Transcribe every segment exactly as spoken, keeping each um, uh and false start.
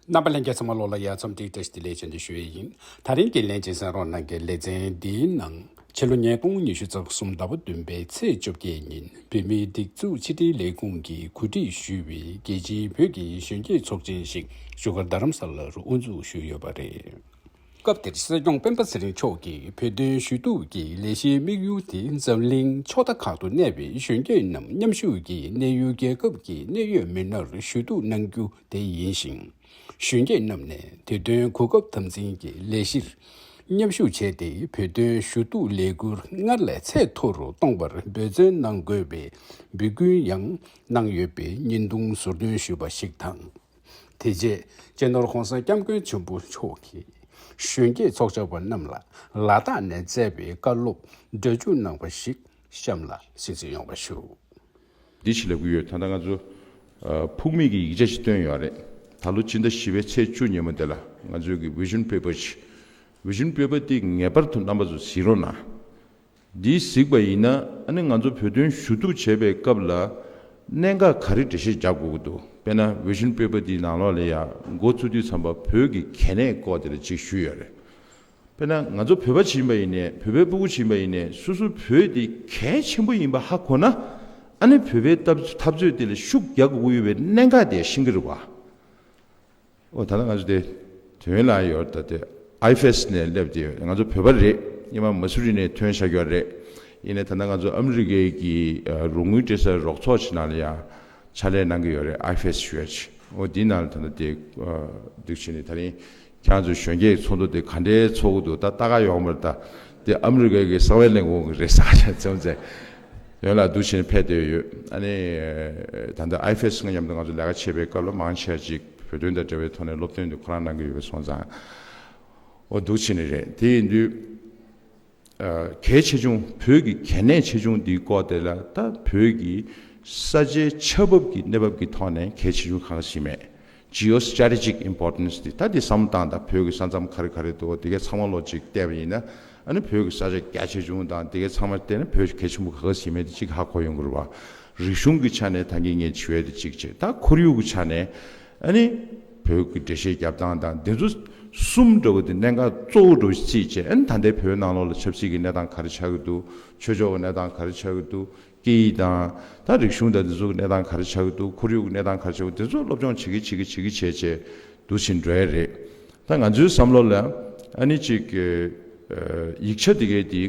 རྣམ་པ་ལྷན་རྒྱས་ཚང་མ་ལོ་ལ་ཡ་འཚམས་འདྲི་བཀྲ་ཤིས་བདེ་ལེགས་བྱོན་དུ་ཞུ་ཡས་ཡིན། ད་རིང་གི་ལན་གཅིག་གསན་རོགས་གནང་གི་ལེ་ཚན་འདིའི་ནང་ཕྱི་ལོ་ཉིས་སྟོང་ཉི་ཤུ་རྩ་གསུམ་ཟླ་བ་བདུན་པའི་ཚེས་བཅོ་བརྒྱད་ཉིན་བོད་མིའི་སྒྲིག་འཛུགས་ཕྱི་དྲིལ་ལས་ཁུངས་ཀྱིས་གོ་སྒྲིག་ཞུས་པའི་རྒྱལ་སྤྱིའི་བོད་ཀྱི་གཞོན་སྐྱེས་ཚོགས་ཆེན་ཞིག་བཞུགས་སྒར་རྡ་རམ་ས་ལར་དབུ་འཛུགས་ཞུས་ཡོད་པ་རེད། སྐབས་དེར་སྲིད་སྐྱོང་སྤེན་པ་ཚེ་རིང་མཆོག་གིས་བོད་དོན་ཞུ་གཏུག་གི་ལས་གཞིའི་དམིགས་ཡུལ་དེ་འཛམ་གླིང་ཕྱོགས་མཐའ་ཁག་ཏུ་གནས་པའི་གཞོན་སྐྱེས་རྣམས་མཉམ་ཞུགས་ཀྱིས་གནས་ཡུལ་རྒྱལ་ཁབ་ཀྱི་གནད་ཡོད་མི་སྣར་ཞུ་གཏུག་གནང་རྒྱུ་དེ་ཡིན་ཞིང་། གཞོན་སྐྱེས་རྣམས་ནས་དེ་དོན་གོ་སྐབས་དམ་འཛིན་གྱིས་ལས་གཞིར་མཉམ་ཞུགས་བྱས་ཏེ་བོད་དོན་ཞུ་གཏུག་ལས་འགུལ་སྔར་ལས་ཚད་མཐོ་རུ་གཏོང་བར་འབད་བརྩོན་གནང་དགོས་པའི་འབོད་སྐུལ་ཡང་གནང་ཡོད་པའི་བརྙན་ཐུང་ཟུར་འདོན་ཞུས་པ་ཞིག་དང་། དེ་རྗེས་སྤྱི་ནོར་༸གོང་ས་༸སྐྱབས་མགོན་ཆེན་པོ་མཆོག་གིས་གཞོན་སྐྱེས་ཚོགས་བཅར་བ་རྣམས་ལ་ལ་དྭགས་ནས་བསྩལ་བའི་བཀའ་སློབ་སྒྲ་འཇུག་གནང་བ་ཞིག་གཤམ་ལ་གསན་གཟིགས་ཡོང་བ་ཞུ། འདི་ཞིག་ལབ་ཀྱི་ཡོད། ད་ལྟ་ང་ཚོ་ཨ་ཕུགས་དམིགས་ཀྱི་ཡིག་ཆ་ཞིག་བཏོན་ཡོད་རེད། ད་ལོ་སྤྱི་ཟླ་བཞི་པའི་ཚེས་བཅུ་ཉིན་མོ་དེ་ལ་ང་ཚོའི་གི་vision paper་ཞིག vision paper་དེ་ངེས་པར་དུ་རྣམ་པ་ཚོ་གཟིགས་རོགས་གནང་། འདི་གཟིགས་པ་ཡིན་ན་ཨ་ནི་ང་ཚོ་བོད་དོན་ཞུ་གཏུག་བྱེད་པའི་སྐབས་ལ་གནད་འགག་ག་རེ་འགྲེལ་བཤད་རྒྱག་དགོས་ཀྱི་འདུག་དཔེར་ན་vision paper་འདིའི་ནང་ལོགས་ལ་ཡང་འགོ་བཙུགས་དུས་ཙམ་པ་བོད་ཀྱི་གལ་གནད་སྐོར་དེ་ལ་ཅིག་ཞུས་ཡོད་རེད། དཔེར་ན་ང་ཚོ་བོད་པ་ཅིག་ཡིན་པ་ཡིན་ནའི་བོད་པའི་སྤུ་གུ་ཅིག་ཡིན་པ་ཡིན་ནའི་སོ་སོ་བོད་འདི་གལ་ཆེན་པོ་ཡིན་པ་ཧ་གོ་ན་ཨ་ནི་བོད་པའི་འཐབ་འཐབ་རྩོད་དེ་ལ་ཤུགས་རྒྱག་དགོས་ཀྱི་ཡོད་པའི་གནད་འགག་དེ་ཤེས་ཀྱི་རེད་བ། ཨོ་ད་ལྟ་ང་ཚོ་དེ་དོན་ལ་ཡོད་ད་དེ་ཨའི་ཨེཕ་ཨེས་ནས་སླེབས་ཏེ་ང་ཚོ་བོད་པ་རེད། སྔོན་མ་མ་སུ་རི་ནས་ཐོན་བཞག་ཡོད་རེད། ཡིན་ནའི་ད་ལྟ་ང་ཚོ་ཨ་མི་རི་ཀའི་གི་ཨ་རོགས་དངུལ་སྤྲད་སའི་རོགས་ཚོགས་ཅིག་ནང་ལ་ཡང་ཕྱག་ལས་གནང་གི་ཡོད་རེད། ཨའི་ཨེཕ་ཨེས་ཞུ་ཡ་ཅིག་ཨོ་འདི་ནང་ལ་ད་ལྟ་དེ་ཨ་འདུག་བྱས་ནས་ད་རིང་ཁྱེད་རང་ཚོ་གཞོན་སྐྱེས་ཚོགས་འདུ་དེ་ག་འདྲའི་ཚོགས་ཀྱི་འདུག་ད་ལྟ་ག་ཡོང་བར་ད་དེ་ཨ་མི་རི་ཀའི་གི་གསང་བའི་ལས་ཁུངས་ཀྱི་རེད་ཟེར་བྱས་ཙམ་ཚེ། ཡོན་ལ་འདུག་བྱས་ནས་ཕེབས་བསྡད་ཡོད། ཨ་ནི་ད་ལྟ་ཨའི་ཨེཕ་ཨེས་ང་མཉམ་དུ་ང་ཚོ་ལས་ཀ་བྱེད་པའི་སྐབས་ལ་མང་ཆེ་བ་ཅིག་བོད་དོན་དང་འབྲེལ་བའི་ཐོག་ནས་སློབ་སྟོན་དེ་ཁོ་རང་གནང་གི་ཡོད་པ་སོང་ཙང་། འོ་འདུག་བྱས་ནས་རེད། དེ་ཡིན་དུས་ཨ་གལ་ཆེ་ཆུང་བོད་ཀྱི་གལ་གནད་ཆེ་ཆུང་འདིའི་སྐོར་དེ་ལ་ད་བོད་ཀྱི་ས་ཆའི་ཆ་བབ་ཀྱི་གནས་བབ་ཀྱི་ཐོག་ནས་གལ་ཆེ་ཆུང་གང་ག་ཞིག་མེད། Geostrategic importance་དེ་ད་དེ་བསམ་བློ་བཏང་དང་བོད་ཀྱི་ས་མཚམས་ག་རེ་ག་རེ་འདུག་དེ་གའི་ཚང་མ་ལོ་ཅིག་བལྟས་པ་ཡིན་ན་ཨ་ནི་བོད་ཀྱི་ས་ཆ་རྒྱ་ཆེ་ཆུང་དང་དེ་གའི་ཚང་མ་བལྟས་ན་བོད་གལ་ཆེན་པོ་ག་ག་ཞིག་མེད་དེ་གཅིག་ཧ་གོ་ཡོང་གི་རེད་བ། རིག་གཞུང་གི་ཆ་ནས་ད་གིན་ངས་བྱས་དེ་གཅིག་བྱས་ད་ཁོར་ཡུག་གི་ཆ་ནས་ཨ་ནི་བོད་ཀྱི་འགྲེལ་བཤད་རྒྱབ་སྟངས་དང་དེ་ཚོ་གསུམ་འདྲ་བོ་དེ་གནད་འགག་གཙོ་བོ་འདྲ་བོ་ཞིག་བརྩིས་བྱས་ཨ་ནི་ད་ལྟའི་བོད་ནང་ལོགས་ལ་ཆབ་སྲིད་ཀྱི་གནས་སྟངས་ག་རེ་ཆགས་ཀྱི་འདུག་ཆོས་ཕྱོགས་ཀྱི་གནས་སྟངས་ག་རེ་ཆགས་ཀྱི་འདུག་སྐད་ཡིག་དང་ད་རིག་གཞུང་དང་འདི་ཚོ་གི་གནས་སྟངས་ག་རེ་ཆགས་ཀྱི་འདུག་ཁོར་ཡུག་གི་གནས་སྟངས་ག་རེ་ཆགས་ཀྱི་འདུག་དེ་ཚོ་སློབ་སྦྱོང་བྱེད་ཀྱི་བྱེད་ཀྱི་བྱེད་ཀྱི་བྱས་བྱས་འདུག་ཕྱིན་འགྲོ་ཡ་རེད། ད་ང་ཚོའི་བསམ་བློ་ལ་ཨ་ནི་ཅིག་ཡིག་ཆ་འདི་གའི་འདི་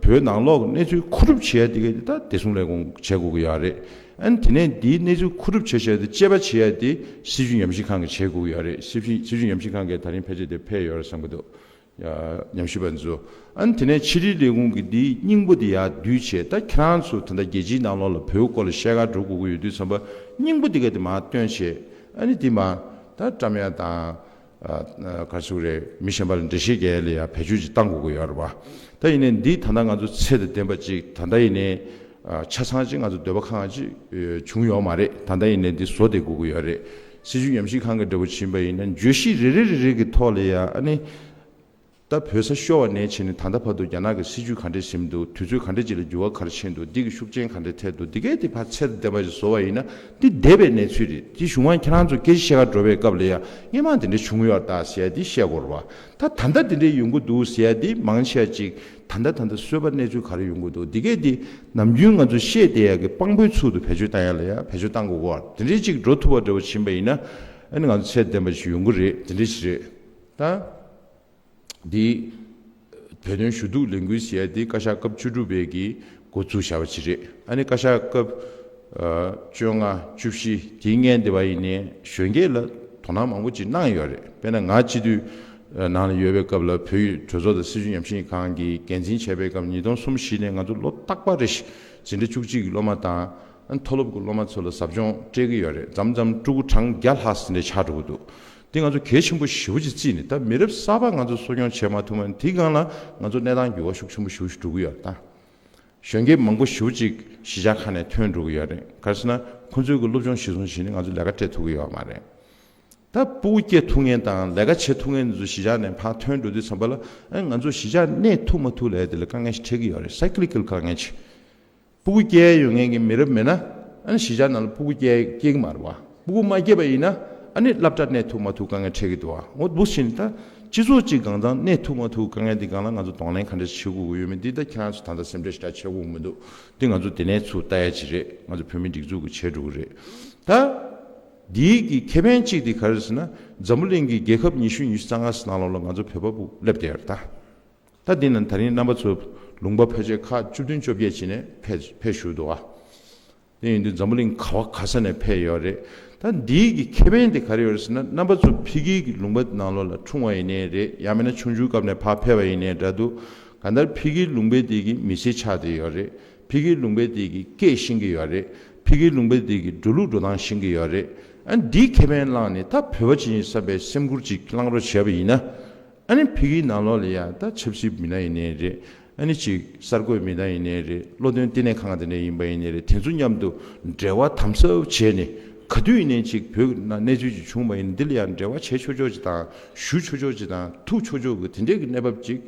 བོད་ནང་ལོགས་ཀྱི་གནས་ཚུལ་མཁོ་སྒྲུབ་བྱེད་ཡ་འདི་གའི་འདི་ད་བདེ་སྲུང་ལས་ཁུངས་བྱེད་དགོས་ཀྱི་ཡོད་རེད། ཨ་ནི་དེ་ནས་འདིའི་གནས་ཚུལ་མཁོ་སྒྲུབ་བྱེད་བྱས་ཏེ་དཔྱད་པ་བྱེད་ཡ་འདི་སྲིད་བྱུས་ཉམས་ཞིབ་ཁང་གིས་བྱེད་དགོས་ཀྱི་ཡོད་རེད། སྲིད་བྱུས་སྲིད་བྱུས་ཉམས་ཞིབ་ཁང་གིས་ད་རིང་ཕལ་ཆེར་དེ་ཕེབས་ཡོད་རེད་བསམ་གྱི་འདུག་ཉམས་ཞིབ་པ་ཚོ། ཨ་ནི་དེ་ནས་ཕྱི་དྲིལ་ལས་ཁུངས་ཀྱི་འདིའི་སྙིང་པོ་འདི་ཡར་བསྡུས་བྱས་ད་ཁྱེད་རང་ཚོ་ད་ལྟ་རྒྱལ་སྤྱིའི་ནང་ལོགས་ལ་བོད་སྐོར་ལ་བཤད་ག་འགྲོ་དགོས་ཀྱི་ཡོད་དུས་ཙམ་པ་སྙིང་པོ་འདི་ག་དེ་མར་བཏོན་བྱས་ཨ་ནི་འདི་མར་ད་བཀྲམ་ཡ་དང་། ཨ་ཨ་ག་རེ་ཟེར་དགོས་རེད། མི་གཞན་པ་ལ་འགྲེལ་བཤད་རྒྱག་ཡ་ལ་ཡང་བེད་སྤྱོད་ཅིག་བཏང་དགོས་ཀྱི་ཡོད་རེད་པ། ད་ཡིན་ནའི་འདི་ད་ལྟ་ང་ཚོ་ཚད་དང་ལྡན་པ་ཅིག་ད་ལྟ་ཡིན་ནའི་ཨ་ཆ་ཚང་ཅིག་ང་ཚོ་འདོད་པ་ཁེངས་ཅིག་བྱུང་ཡོད་མ་རེད། ད་ལྟ་ཡིན་ནའི་འདི་བཟོ་བསྡད་དགོས་ཀྱི་ཡོད་རེད། སྲིད་བྱུས་ཉམས་ཞིབ་ཁང་གི་འདྲ་པོ་ཕྱིན་པ་ཡིན་ན་བརྗོད་གཞི་རེ་རེ་རེ་རེ་གི་ཐོག་ལ་ཡང་ཨ་ནི། ད་བོད་ས་ཤོར་བ་ནས་བྱས་ནས་ད་ལྟ་བར་དུ་རྒྱ་ནག་གི་སྲིད་བྱུས་ག་འདྲས་ཟིན་འདུག་དུས་ཚོད་ག་འདྲས་ཅིག་ལ་འགྱུར་བ་ག་རེ་ཕྱིན་འདུག་འདི་གི་ཤུགས་རྐྱེན་ག་འདྲས་ཐེབས་འདུག་འདི་གའི་དེ་ཕར་ཚད་ལྡན་པ་ཞིག་བཟོ་བ་ཡིན་ན་འདི་འདས་པའི་གནས་ཚུལ་རེད། དེ་གཞུག་མ་ཁྱེད་རང་ཚོ་སྐད་ཆ་བཤད་ག་འགྲོ་བའི་སྐབས་ལ་ཡང་སྔོན་མ་འདི་འདྲས་བྱུང་ཡོད་ད་ཟེར་ཡ་འདི་བཤད་དགོས་རེད་བ། ད་ད་ལྟ་འདི་འདྲས་ཡོང་གི་འདུག་ཟེར་ཡ་འདི་མང་ཆེ་བ་ཅིག་ད་ལྟ་ད་ལྟ་གསོལ་བ་གནས་ཚུལ་ག་རེ་ཡོང་གི་འདུག་འདི་གའི་འདི་ནམ་རྒྱུན་ང་ཚོ་བཤད་བསྡད་ཡ་གི་དཔང་པོའི་ཚུལ་དུ་བེད་སྤྱོད་བཏང་ཡ་ལ་ཡང་བེད་སྤྱོད་བཏང་དགོས་གོ། དེ་འདྲས་ཅིག་འགྲོ་ཐུབ་པ་འདྲ་བོ་ཕྱིན་པ་ཡིན་ན་ཨ་ནི་ང་ཚོ་ཚད་ལྡན་པ་ཞིག་ཡོང་གི་རེད། དེ་འདྲས་ཞིག་རེད། ད། འདི། བོད་དོན་ཞུ་གཏུག་ལས་འགུལ་ཟེར་ཡ་འདི་བཀའ་ཤག་སྐབས་བཅུ་དྲུག་པའི་གི་འགོ་བཙུགས་བཞག་པ་ཅིག་རེད། ཨ་ནི་བཀའ་ཤག་སྐབས་ཨ་བཅོ་ལྔ་བཅུ་བཞི་དེའི་སྔོན་དེ་བ་ཡིན་ནའི་གཞོན་སྐྱེས་ལ་དོ་སྣང་མང་པོ་ཅིག་གནང་ཡོད་རེད། དཔེར་ན་ང་སྤྱི་འཐུས་ཨ་ནང་ལ་ཡོད་པའི་སྐབས་ལ་བོད་ཀྱི་གྲོས་ཚོགས་དང་སྲིད་བྱུས་ཉམས་ཞིབ་ཁང་གི་འགན་འཛིན་བྱས་པའི་སྐབས་ཉིས་སྟོང་གསུམ་བཞི་ནས་ང་ཚོ་ལོ་རྟག་པར་རེ་བཞིན་འཛིན་གྲྭ་བཅུ་གཅིག་གི་སློབ་མ་དང་། ཨ་ནི་མཐོ་སློབ་ཀྱི་སློབ་མ་ཚོ་ལ་ཟབ་སྦྱོང་སྤྲད་ཀྱི་ཡོད་རེད། མཚམས་མཚམས་ཕྲུ་གུ་གྲངས་བརྒྱ་ལྷག་ཟིན་ནས་ཆགས་འགྲོ་གི་འདུག་འདི་ང་ཚོ་གལ་ཆེན་པོ་ཞེ་པོ་ཅིག་བརྩིས་ནས་ད་མི་རབས་གསར་པ་ང་ཚོ་གསོ་སྐྱོང་བྱེད་མ་ཐུབ་མ་འདི་སྒང་ལ་ང་ཚོ་གནས་སྟངས་འགྱུར་བ་ཤུགས་ཆེན་པོ་ཞེ་པོ་ཞིག་འགྲོ་གི་ཡོད་རེད་ད། གཞོན་སྐྱེས་མང་པོ་ཞེ་པོ་ཅིག་གཞིས་ཆགས་ཁག་ནས་ཐོན་འགྲོ་གི་ཡོད་རེད། ག་རེ་ཟེར་ན་ཁོང་ཚོའི་གི་སློབ་སྦྱོང་གཞིར་བཟུང་བྱས་ནས་ང་ཚོ་ལས་ཀ་སྤྲད་ཐུབ་ཀྱི་ཡོད་མ་རེད། ད་སྤུ་གུ་སྐྱེ་ཐུབ་མཁན་དང་ལས་ཀ་བྱེད་ཐུབ་མཁན་ཚོ་གཞིས་ཆགས་ནས་ཕར་ཐོན་འགྲོ་དུས་ཙམ་པ་ལ་ཨ་ང་ཚོ་གཞིས་ཆགས་གནས་ཐུབ་མ་ཐུབ་ལབ་ཡ་དེ་ལ་དཀའ་ངལ་ཞིག་འཕྲད་ཀྱི་ཡོད་རེད། སའི་ཀི་ལི་ཀལ་དཀའ་ངལ་ཅིག་སྤུ་གུ་སྐྱེ་ཡ་ཡོད་མཁན་གྱི་མི་རབས་མེད་ན་ཨ་ནི་གཞིས་ཆགས་ནང་ལ་སྤུ་གུ་སྐྱེ་སྐྱེ་གི་མ་རེད་བ། སྤུ་གུ་མ་སྐྱེས་པ་ཡིན་ན་ ཨ་ནི་སློབ་གྲྭ་གནས་ཐུབ་མ་ཐུབ་དཀའ་ངལ་འཕྲད་ཀྱི་འདུག་ཨ། འོ་འདུག་བཞིན་ད་སྤྱི་ཚོགས་གཅིག་གང་ཚང་གནས་ཐུབ་མ་ཐུབ་དཀའ་ངལ་འདི་སྒང་ལ་ང་ཚོ་གདོང་ལེན་ག་འདྲ་བྱེད་དགོས་ཀྱི་ཡོད་མེད་འདི་ད་ཁྱེད་རང་ཚོ་ད་ལྟ་སེམས་ཁྲལ་ཞེ་དྲག་བྱེད་དགོས་ཀྱི་མི་འདུག་འདི་ང་ཚོ་དེ་ནས་ཚུར་ལྟ་ཡ་ཅིག་རེད། ང་ཚོ་བོད་མི་སྒྲིག་འཛུགས་ཀྱིས་བྱེད་འགྲོ་གི་རེད། ད་འདིའི་གི་ཁེ་ཕན་གཅིག་འདི་ག་རེ་ཟེར་ན། འཛམ་བུ་གླིང་གི་རྒྱལ་ཁབ་ཉི་ཤུ་ཉི་ཤུ་རྩ་ལྔ་ནང་ལོགས་ལ་ང་ཚོ་བོད་པ་ཕྲུ་གུ་སླེབས་བསྡད་ཡོད་རེད་ད། ད་འདི་ན་ད་རིང་རྣམ་པ་ཚོ་ལུང་པ་ཕལ་ཆེར་ཁག་བཅུ་བདུན་བཅོ་བརྒྱད་ཅིག་ནས་ཕེབས་ཕེབས་བཞུགས་འདུག་ཨ། དེ་ཡིན་དུས་འཛམ་བུ་གླིང་ག་བ་ག་ས་ནས་ཕེབས་ཡོད་རེད། ད་འདིའི་གི་ཁེ་ཕན་དེ་ག་རེ་ཡོད་རེད་ཟེར་ན། རྣམ་པ་ཚོ་ཕ་གིའི་གི་ལུང་པ་ནང་ལོགས་ལ་འཁྲུངས་པ་ཡིན་ནའི་རེད། ཡང་མིན་ན་ཆུང་ཆུང་སྐབས་ནས་ཕར་ཕེབས་པ་ཡིན་ནའི་འདྲ་འདུག་གང་ལྟར་ཕ་གིའི་ལུང་པའི་དེ་གི་མི་ཚེ་ཆགས་བསྡད་ཡོད་རེད། ཕ་གིའི་ལུང་པའི་དེ་གི་སྐད་ཤེས་ཀྱི་ཡོད་རེད། ཕ་གིའི་ལུང་པའི་དེ་གི་འགྲོ་ལུགས་འགྲོ་སྟངས་ཤེས་ཀྱི་ཡོད་རེད། ཨ་འདིའི་ཁེ་ཕན་བླངས་ནས་ད་བོད་པ་ཅིག་ཡིན་བསམ་པའི་སེམས་ཁུར་ཅིག་བླངས་རོགས་བྱས་པ་ཡིན་ན། ཨ་ནི་ཕ་གིའི་ནང་ལོགས་ལ་ཡ་ད་ཆབ་སྲིད་མི་སྣ་ཡིན་ནའི་རེད། ཨ་ནི་ཅིག་གསར་འགོད་མི་སྣ་ཡིན་ནའི་རེད། བློ་འདོན་ལྟེ་གནས་ཁང་དེ་འདྲ་ཡིན་པ་ཡིན་ནའི་རེད། དེ་ཚོ་མཉམ་དུ་འབྲེལ་བ་དམ་ཟབ་བྱས་ནས་ག་དུས་ཡིན་ནའི་ཅིག་བོད་ནང་གནས་ཚུལ་ཅིག་བྱུང་བ་ཡིན་ན་འདི་ལ་ཡང་འབྲེལ་བ་བྱེད་ཆོག་ཆོག་ཅིག་དང་ཞུ་ཆོག་ཆོག་ཅིག་དང་ཐུག་ཆོག་ཆོག་གི་དེ་འདྲའི་གི་གནས་བབ་ཅིག་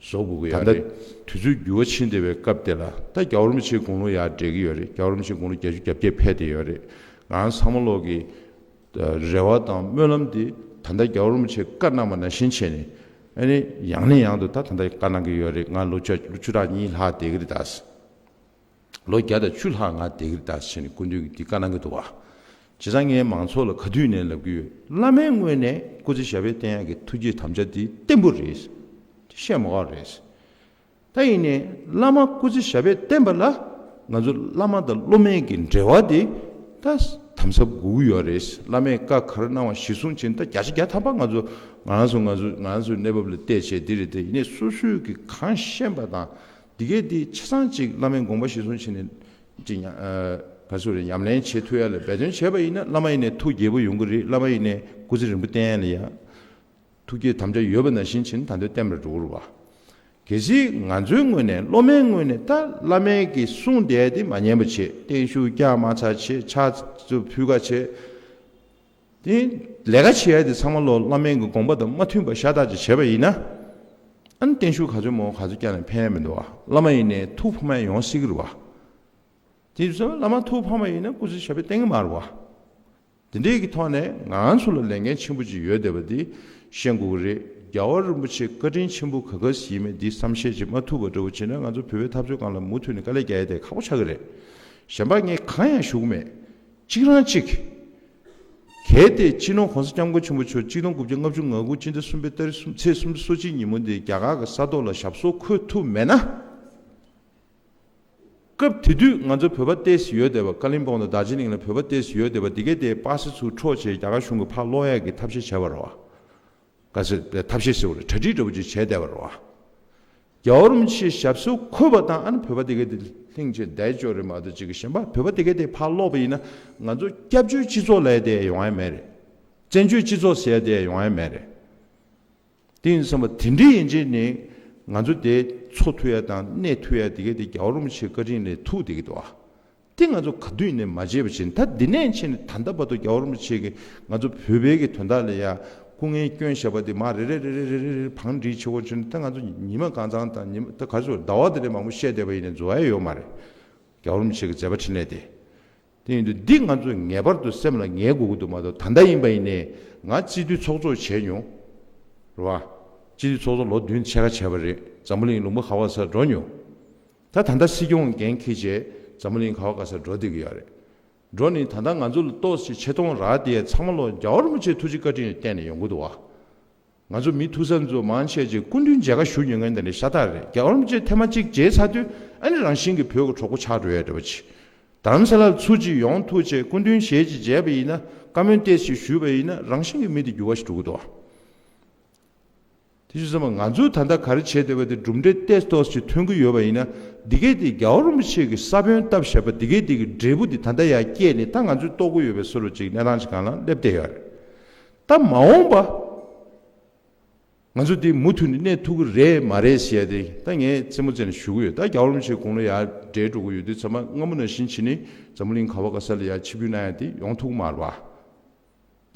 བཟོ་དགོས་ཀྱི་ཡོད་རེད། ད་ལྟ་དུས་ཚོད་འགྱུར་བ་ཕྱིན་བསྡད་པའི་སྐབས་དེ་ལ་ད་རྒྱལ་བ་རིན་པོ་ཆེའི་དགུང་ལོ་ཡར་བགྲེས་ཀྱི་ཡོད་རེད། རྒྱལ་བ་རིན་པོ་ཆེའི་དགུང་ལོ་བརྒྱད་ཅུ་གྱ་བརྒྱད་ཕེབས་བསྡད་ཡོད་རེད། ང་ཚང་མ་ལོག་གི་རེ་བ་དང་སྨོན་ལམ་དེ་ད་ལྟ་རྒྱལ་བ་རིན་པོ་ཆེས་བཀའ་གནང་བ་ནང་བཞིན་བྱས་ནས། ཨ་ནི་ཡང་ནས་ཡང་དུ་ད་ད་ལྟ་བཀའ་གནང་གི་ཡོད་རེད། ང་ལོ་བཅུ་ལོ་བཅུ་ཕྲག་གཉིས་ལྷག་བསྡད་ཀྱི་རེད་ད། ལོ་བརྒྱ་དང་བཅུ་ལྷག་ང་བསྡད་ཀྱི་རེད་ད་ཟེར་ནས་སྐུ་མདུན་གྱིས་འདི་བཀའ་གནང་གི་འདུག་བ། བྱས་ཙང་ངས་མང་ཚོགས་ལ་ག་དུས་ནས་ལབ་ཀྱི་ཡོད། བླ་མའི་ངོས་ནས་སྐུ་ཚེ་ཞབས་པད་བརྟན་ཡག་གི་ཐུགས་བསྐྱེད་དམ་བཅའ་འདི་བརྟན་པོ་རེད། འདི་བཤད་མ་དགོས་རེད། ད་ཡིན་ནའི་བླ་མ་སྐུ་ཚེ་ཞབས་པད་བརྟན་པ་ལ་ང་ཚོ་བླ་མ་དང་སློབ་མའི་གི་འབྲེལ་བ་དེ་ད་དམ་ཟབ་དགོས་ཀྱི་ཡོད་རེད། བླ་མས་བཀའ་ག་རེ་གནང་བ་གཞིར་བཟུང་བྱས་ནས་ད་བརྒྱ་ཆ་བརྒྱ་ཐམ་པ་ང་ཚོ་ང་རང་ཚོ་ང་ཚོ་ང་རང་ཚོའི་གནས་བབ་ལ་བལྟས་བྱས་འདི་རེད། དེ་ཡིན་ནའི་སོ་སོས་གི་གང་ཤེས་པ་དང་འདི་གས་དེ་ཆ་ཚང་ཅིག་བླ་མའི་དགོངས་པ་གཞིར་བཟུང་བྱས་ནས་ཅིག་ཉམས་ཨ་ག་ཚོད་རེད། ཉམས་ལེན་བྱེད་ཐུབ་ཡ་ལ་འབད་བརྩོན་བྱས་པ་ཡིན་ན་བླ་མ་ཡིན་ནའི་ཐུགས་དགྱེས་པོ་ཡོང་གི་རེད། བླ་མ་ཡིན་ནའི་སྐུ་ཚེ་རིང་པོ་བརྟན་ཡ་ལ་ཡ། ཐུགས་བསྐྱེད་དམ་བཅའ་ཡོད་པ་ནང་བཞིན་བྱས་ན་ད་དུང་བརྟན་པར་འགྲོ་གི་རེད་བ། གལ་སྲིད་ང་ཚོའི་ངོས་ནས་སློབ་མའི་ངོས་ནས་ད་བླ་མའི་གི་གསུང་དེ་དེ་མ་ཉན་པ་བྱེད། བརྟན་བཞུགས་བསྐྱངས་མ་ཚར་བྱེད། ཕྱག་ཚོ་ཕུལ་ཁ་བྱེད། དེ་ལས་ཀ་བྱེད་ཡ་དེ་ཚང་མ་ལོ་བླ་མའི་གི་དགོངས་པ་དང་མ་མཐུན་པ་ཤ་སྟག་ཅིག་བྱས་པ་ཡིན་ན། ཨ་ནི་བརྟན་བཞུགས་ག་ཚོད་མང་ག་ཚོད་བསྐྱངས་ནས་ཕན་ཡ་མི་འདུག་བ། བླ་མ་ཡིན་ནའི་ཐུགས་ཕམ་ཡ་ཡོང་སྲིད་གི་རེད་བ། དེ་ཡིན་ཙང་བླ་མ་ཐུགས་ཕམ་པ་ཡིན་ན་སྐུ་ཚེ་ཞབས་པད་བརྟན་གི་མ་རེད་བ། དེ་འདྲའི་གི་ཐོག་ནས་ང་ཚོ་ལ་ལས་འགན་ཆེན་པོ་ཅིག་ཡོད་བསྡད་པ་འདི་ཤེས་དགོས་ཀྱི་རེད། རྒྱལ་བ་རིན་པོ་ཆེ་བཀའ་དྲིན་ཆེན་པོ་ག་ག་ཟིག་ཡིན་མིན་འདི་བསམ་ཤེས་ཅིག་མ་ཐུབ་པ་འདྲ་བོ་བྱས་ན་ང་ཚོ་བོད་པའི་འཐབ་རྩོད་སྒང་ལ་མུ་མཐུད་ནས་དཀའ་ལས་རྒྱག་ཡ་དེ་ཁག་པོ་ཆགས་ཀྱི་རེད། གཞན་པ་ངས་གང་ཡང་ཞུ་གི་མེད། གཅིག་རང་གཅིག་གལ་ཏེ་སྤྱི་ནོར་གོང་ས་སྐྱབས་མགོན་ཆེན་པོ་མཆོག་གཅིག་སྟོང་དགུ་བརྒྱ་ལྔ་བཅུ་ང་དགུ་སྤྱི་ཟླ་གསུམ་པའི་ཏ་རིག་གསུམ་ཚེས་སུམ་ཅུ་སོ་གཅིག་ཉིན་མོ་འདི་རྒྱ་གར་གྱི་ས་ཐོག་ལ་ཞབས་སོར་འཁོད་ཐུབ་མེད་ན། སྐབས་དེ་དུས་ང་ཚོ་བོད་པ་ཏོག་ཙམ་ཡོད་བསྡད་པ། ཀ་ལིམ་པོང་དང་དར་ཇི་ལིང་ལ་བོད་པ་ཏོག་ཙམ་ཡོད་བསྡད་པ་འདི་གས་དེ་པ་སེ་ཚུར་འཕྲོག་བྱས་རྒྱ་གར་གཞུང་གིས་ཕར་སློག་ཡག་གི་ཐབས་ཤེས་བྱས་པ་རེད་བ། ག་ཚོད་ཐབས་ཤེས་ཟེར་བ་རེད། གྲ་སྒྲིག་འདྲ་བོ་ཅིག་བྱས་བསྡད་པ་རེད་བ། རྒྱལ་བ་རིན་པོ་ཆེ་ཞབས་སོར་འཁོད་པ་དང་ཨ་ནི་བོད་པ་འདི་གས་དེ་ལྷིང་བྱས་བསྡད་ཆོག་རེད་མ་གཏོགས་ཅིག་གི་གཞན་པ་བོད་པ་འདི་གས་དེ་ཕར་སློག་པ་ཡིན་ན་ང་ཚོ་སྐྱབས་བཅོལ་སྤྱི་ཚོགས་ལབ་ཡ་དེ་ཡོང་ཡ་མེད་རེད། བཙན་བྱོལ་སྤྱི་ཚོགས་ཟེར་ཡ་དེ་ཡོང་ཡ་མེད་རེད། དེ་ཡིན་ཙང་དེ་འདྲའི་ཡིན་ཕྱིན་ནི་ང་ཚོ་དེ་འཚོ་ཐུབ་ཡ་དང་གནས་ཐུབ་ཡ་དེ་གས་དེ་རྒྱལ་བ་རིན་པོ་ཆེའི་བཀའ་དྲིན་ལས་ཐུག་བསྡད་ཀྱི་འདུག་ཨ། དེ་ང་ཚོ་ག་དུས་ནས་མ་བརྗེད་པ་བྱས་ནས་ད་འདི་ནས་ཕྱིན་ནས་ད་ལྟ་བར་དུ་རྒྱལ་བ་རིན་པོ་ཆེ་གིས་ང་ཚོ་བོད་པའི་གི་དོན་དག་ལ་ཡ་སྐུ་ངལ་བསྐྱོན་བཞག་པ་དེ་མར་རེ་རེ་རེ་རེ་བང་སྒྲིག་བྱེད་དགོས་བྱས་ནས་ད་ང་ཚོ་ཉི་མ་གང་ཚང་དང་ཉི་མ་ད་ག་ཚོད་ཟླ་བ་དེ་རེ་མང་པོ་བཤད་བསྡད་པ་ཡིན་ནའི་རྫོགས་ཡ་ཡོད་མ་རེད། རྒྱལ་བ་རིན་པོ་ཆེ་གི་མཛད་པ་འཕྲིན་ལས་དེ། དེ་ཡིན་དུས་འདི་ང་ཚོས་ངེས་པར་དུ་སེམས་ལ་ངེས་དགོས་ཀྱི་འདུག་མ་གཏོགས་ད་ལྟ་ཡིན་པ་ཡིན་ནའི་ང་སྤྱི་འཐུས་ཚོགས་གཙོ་བྱས་མྱོང་། རེད་བ། སྤྱི་འཐུས་ཚོགས་གཙོ་ལོ་བདུན་ཕྱེད་ཀ་བྱས་པ་རེད། འཛམ་བུ་གླིང་ལུང་པ་ག་བ་ག་སར་འགྲོ་མྱོང་། ད་ད་ལྟ་སྲིད་སྐྱོང་འགན་འཁྱེར་བྱས་འཛམ་བུ་གླིང་ག་བ་ག་སར་འགྲོ་བསྡད་ཀྱི་ཡོད་རེད། འགྲོ་ནི་ད་ལྟ་ང་ཚོ་ལ་ཏོག་ཙམ་ཆེ་མཐོང་རག་བསྡད་ཡ་ཚང་མ་ལོ་རྒྱལ་བ་རིན་པོ་ཆེའི་ཐུགས་རྗེ་བཀའ་དྲིན་ལ་བརྟེན་ནས་ཡོང་གི་འདུག་བ། ང་ཚོ་མི་ཐུག་ས་ཚོ་མང་ཆེ་ཅིག་སྐུ་མདུན་མཇལ་ཁ་ཞུ་མྱོང་མཁན་དེ་འདྲ་ཤ་སྟག་རེད། རྒྱལ་བ་རིན་པོ་ཆེ་ཐེངས་མ་གཅིག་མཇལ་ཚར་དུས་ཨ་ནི་རང་བཞིན་གྱིས་བོད་ཀྱི་གྲོགས་པོ་ཆགས་འགྲོ་ཡ་འདྲ་བ་ཅིག་རྡ་རམ་ས་ལར་ཚུར་ཅིག་ཡོང་ཐུག་བྱས་སྐུ་མདུན་ཞལ་ཅིག་མཇལ་བ་ཡིན་ན། བཀའ་མོལ་ཏོག་ཙམ་ཞུས་པ་ཡིན་ན་རང་བཞིན་གྱིས་མི་དེ་འགྱུར་བ་ཞིག་འགྲོ་གི་འདུག་དེ་བྱས་ཙང་ང་ཚོས་ད་ལྟ་ག་རེ་བྱས་བསྡད་པ་དེ་གྲུབ་འབྲས་ཏོག་ཙམ་ཅིག་ཐོན་གྱི་ཡོད་པ་ཡིན་ན། འདི་གས་དེ་རྒྱལ་བ་རིན་པོ་ཆེ་གིས་ས་བོན་བཏབ་བཞག་པ་འདི་གས་དེ་གི་འབྲས་བུ་དེ་ད་ལྟ་ཡར་སྐྱེས་ནས་ད་ང་ཚོས་རྟོགས་ཀྱི་ཡོད་པའི་བཟོ་འདྲ་ཅིག་གནས་སྟངས་ཅིག་སྒང་ལ་སླེབས་བསྡད་ཡོད་རེད། ད་མ་འོངས་པ། ང་ཚོ་འདི་མུ་མཐུད་ནས་གནས་ཐུབ་ཀྱི་རེད་མ་རེད་ཟེར་ཡ་དེ་ད་ངས་རྩེད་མོ་རྩེ་ནས་ཞུ་གི་ཡོད། ད་རྒྱལ་བ་རིན་པོ་ཆེ་དགུང་ལོ་ཡར་བགྲེས་འགྲོ་གི་ཡོད་དུས་ཚང་མ་སྔ་མོ་ནང་བཞིན་བྱས་ནས་འཛམ་བུ་གླིང་ག་བ་ག་ས་ལ་ཡར་ཆིབས་བསྒྱུར་གནང་ཡ་དེ་ཡོང་ཐུབ་ཀྱི་མ་རེད་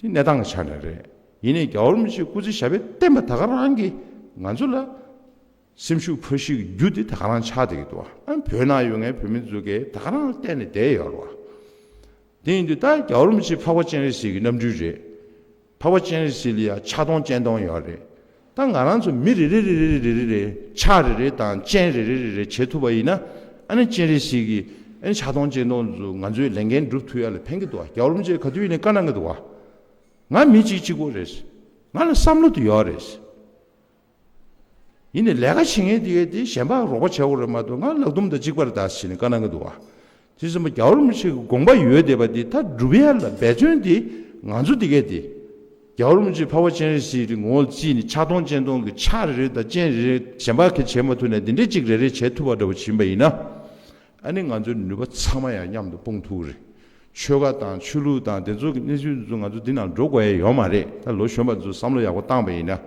བ། དེ་གནས་སྟངས་ཀྱི་ཆ་ནས་རེད། ཡིན་ནའི་རྒྱལ་བ་རིན་པོ་ཆེ་སྐུ་ཚེ་ཞབས་པད་བརྟན་པ་ད་ག་རང་གིས་ང་ཚོ་ལ་སེམས་ཤུགས་འཕར་གཞིའི་རྒྱུ་དེ་ད་ག་རང་ཆགས་བསྡད་ཀྱི་འདུག་བ། ཨ་བོད་ནང་ཡོད་མཁན་བོད་མི་ཚོ་གིས་ད་ག་རང་བརྟེན་ནས་བསྡད་ཡོད་རེད་བ། དེ་ཡིན་དུས་ད་རྒྱལ་བ་རིན་པོ་ཆེ་འཕགས་པ་སྤྱན་རས་གཟིགས་ཀྱི་རྣམ་སྤྲུལ་རེད། འཕགས་པ་སྤྱན་རས་གཟིགས་ལ་ཡང་ཕྱག་སྟོང་སྤྱན་སྟོང་ཡོད་རེད། ད་ང་རང་ཚོ་མི་རེ་རེ་རེ་རེ་རེ་རེ་རེ་ཕྱག་རེ་རེ་དང་སྤྱན་རེ་རེ་རེ་རེ་བྱེད་ཐུབ་པ་ཡིན་ན། ཨ་ནི་སྤྱན་རས་གཟིགས་ཀྱི་ཨ་ནི་ཕྱག་སྟོང་སྤྱན་སྟོང་ཚོ་ང་ཚོའི་ལས་འགན་སྒྲུབ་ཐུབ་ཡ་ལ་ཕན་གྱི་འདུག་བ། རྒྱལ་བ་རིན་པོ་ཆེ་ག་དུས་ཡིན་ནའི་བཀའ་གནང་གི་འདུག་བ། ང་མི་གཅིག་གཅིག་པོ་རེད། ང་ལ་བསམ་བློ་དེ་ཡོད་རེད། ཡིན་ནའི་ལས་ཀ་བྱེད་མཁན་དེ་གས་དེ་གཞན་པ་རོགས་པ་བྱེད་དགོས་རེད་མ་གཏོགས། ང་ལག་རྡུམ་དང་གཅིག་པ་རེད་ད་ཟེར་ནས་བཀའ་གནང་གི་འདུག་བ། དེ་ཙམ་པ་རྒྱལ་བ་རིན་པོ་ཆེ་གི་དགོངས་པ་ཡོད་བསྡད་པ་དེ་ད་སྒྲུབ་ཡ་ལ་འབད་བརྩོན་དེ་ང་ཚོ་དེ་གས་དེ། རྒྱལ་བ་རིན་པོ་ཆེ་འཕགས་པ་སྤྱན་རས་གཟིགས་ཀྱི་ངོ་བོ་བརྩིས་ནས་ཕྱག་སྟོང་སྤྱན་སྟོང་གི་ཕྱག་རེ་རེ་དང་སྤྱན་རེ་རེ་གཞན་པ་གས་བྱེད་མ་ཐུབ་ནས་འདི་འདྲས་གཅིག་རེ་རེ་བྱེད་ཐུབ་པ་འདྲ་བོ་ཕྱིན་པ་ཡིན་ན། ཨ་ནི་ང་ཚོའི་ནུས་པ་ཚང་མ་ཡང་མཉམ་དུ་སྤུངས་ཐུབ་ཀྱི་རེད། ཆོལ་ཁ་དང་ཆོས་ལུགས་དང་དེ་ཚོ་གི་གནས་ཚུལ་དེ་ཚོ་ང་ཚོ་འདི་ནང་འགྲོ་དགོས་ཡ་ཡོད་མ་རེད། ད་ལོ་གཞོན་པ་ཚོ་བསམ་བློ་ཡག་པོ་བཏང་པ་ཡིན་ན།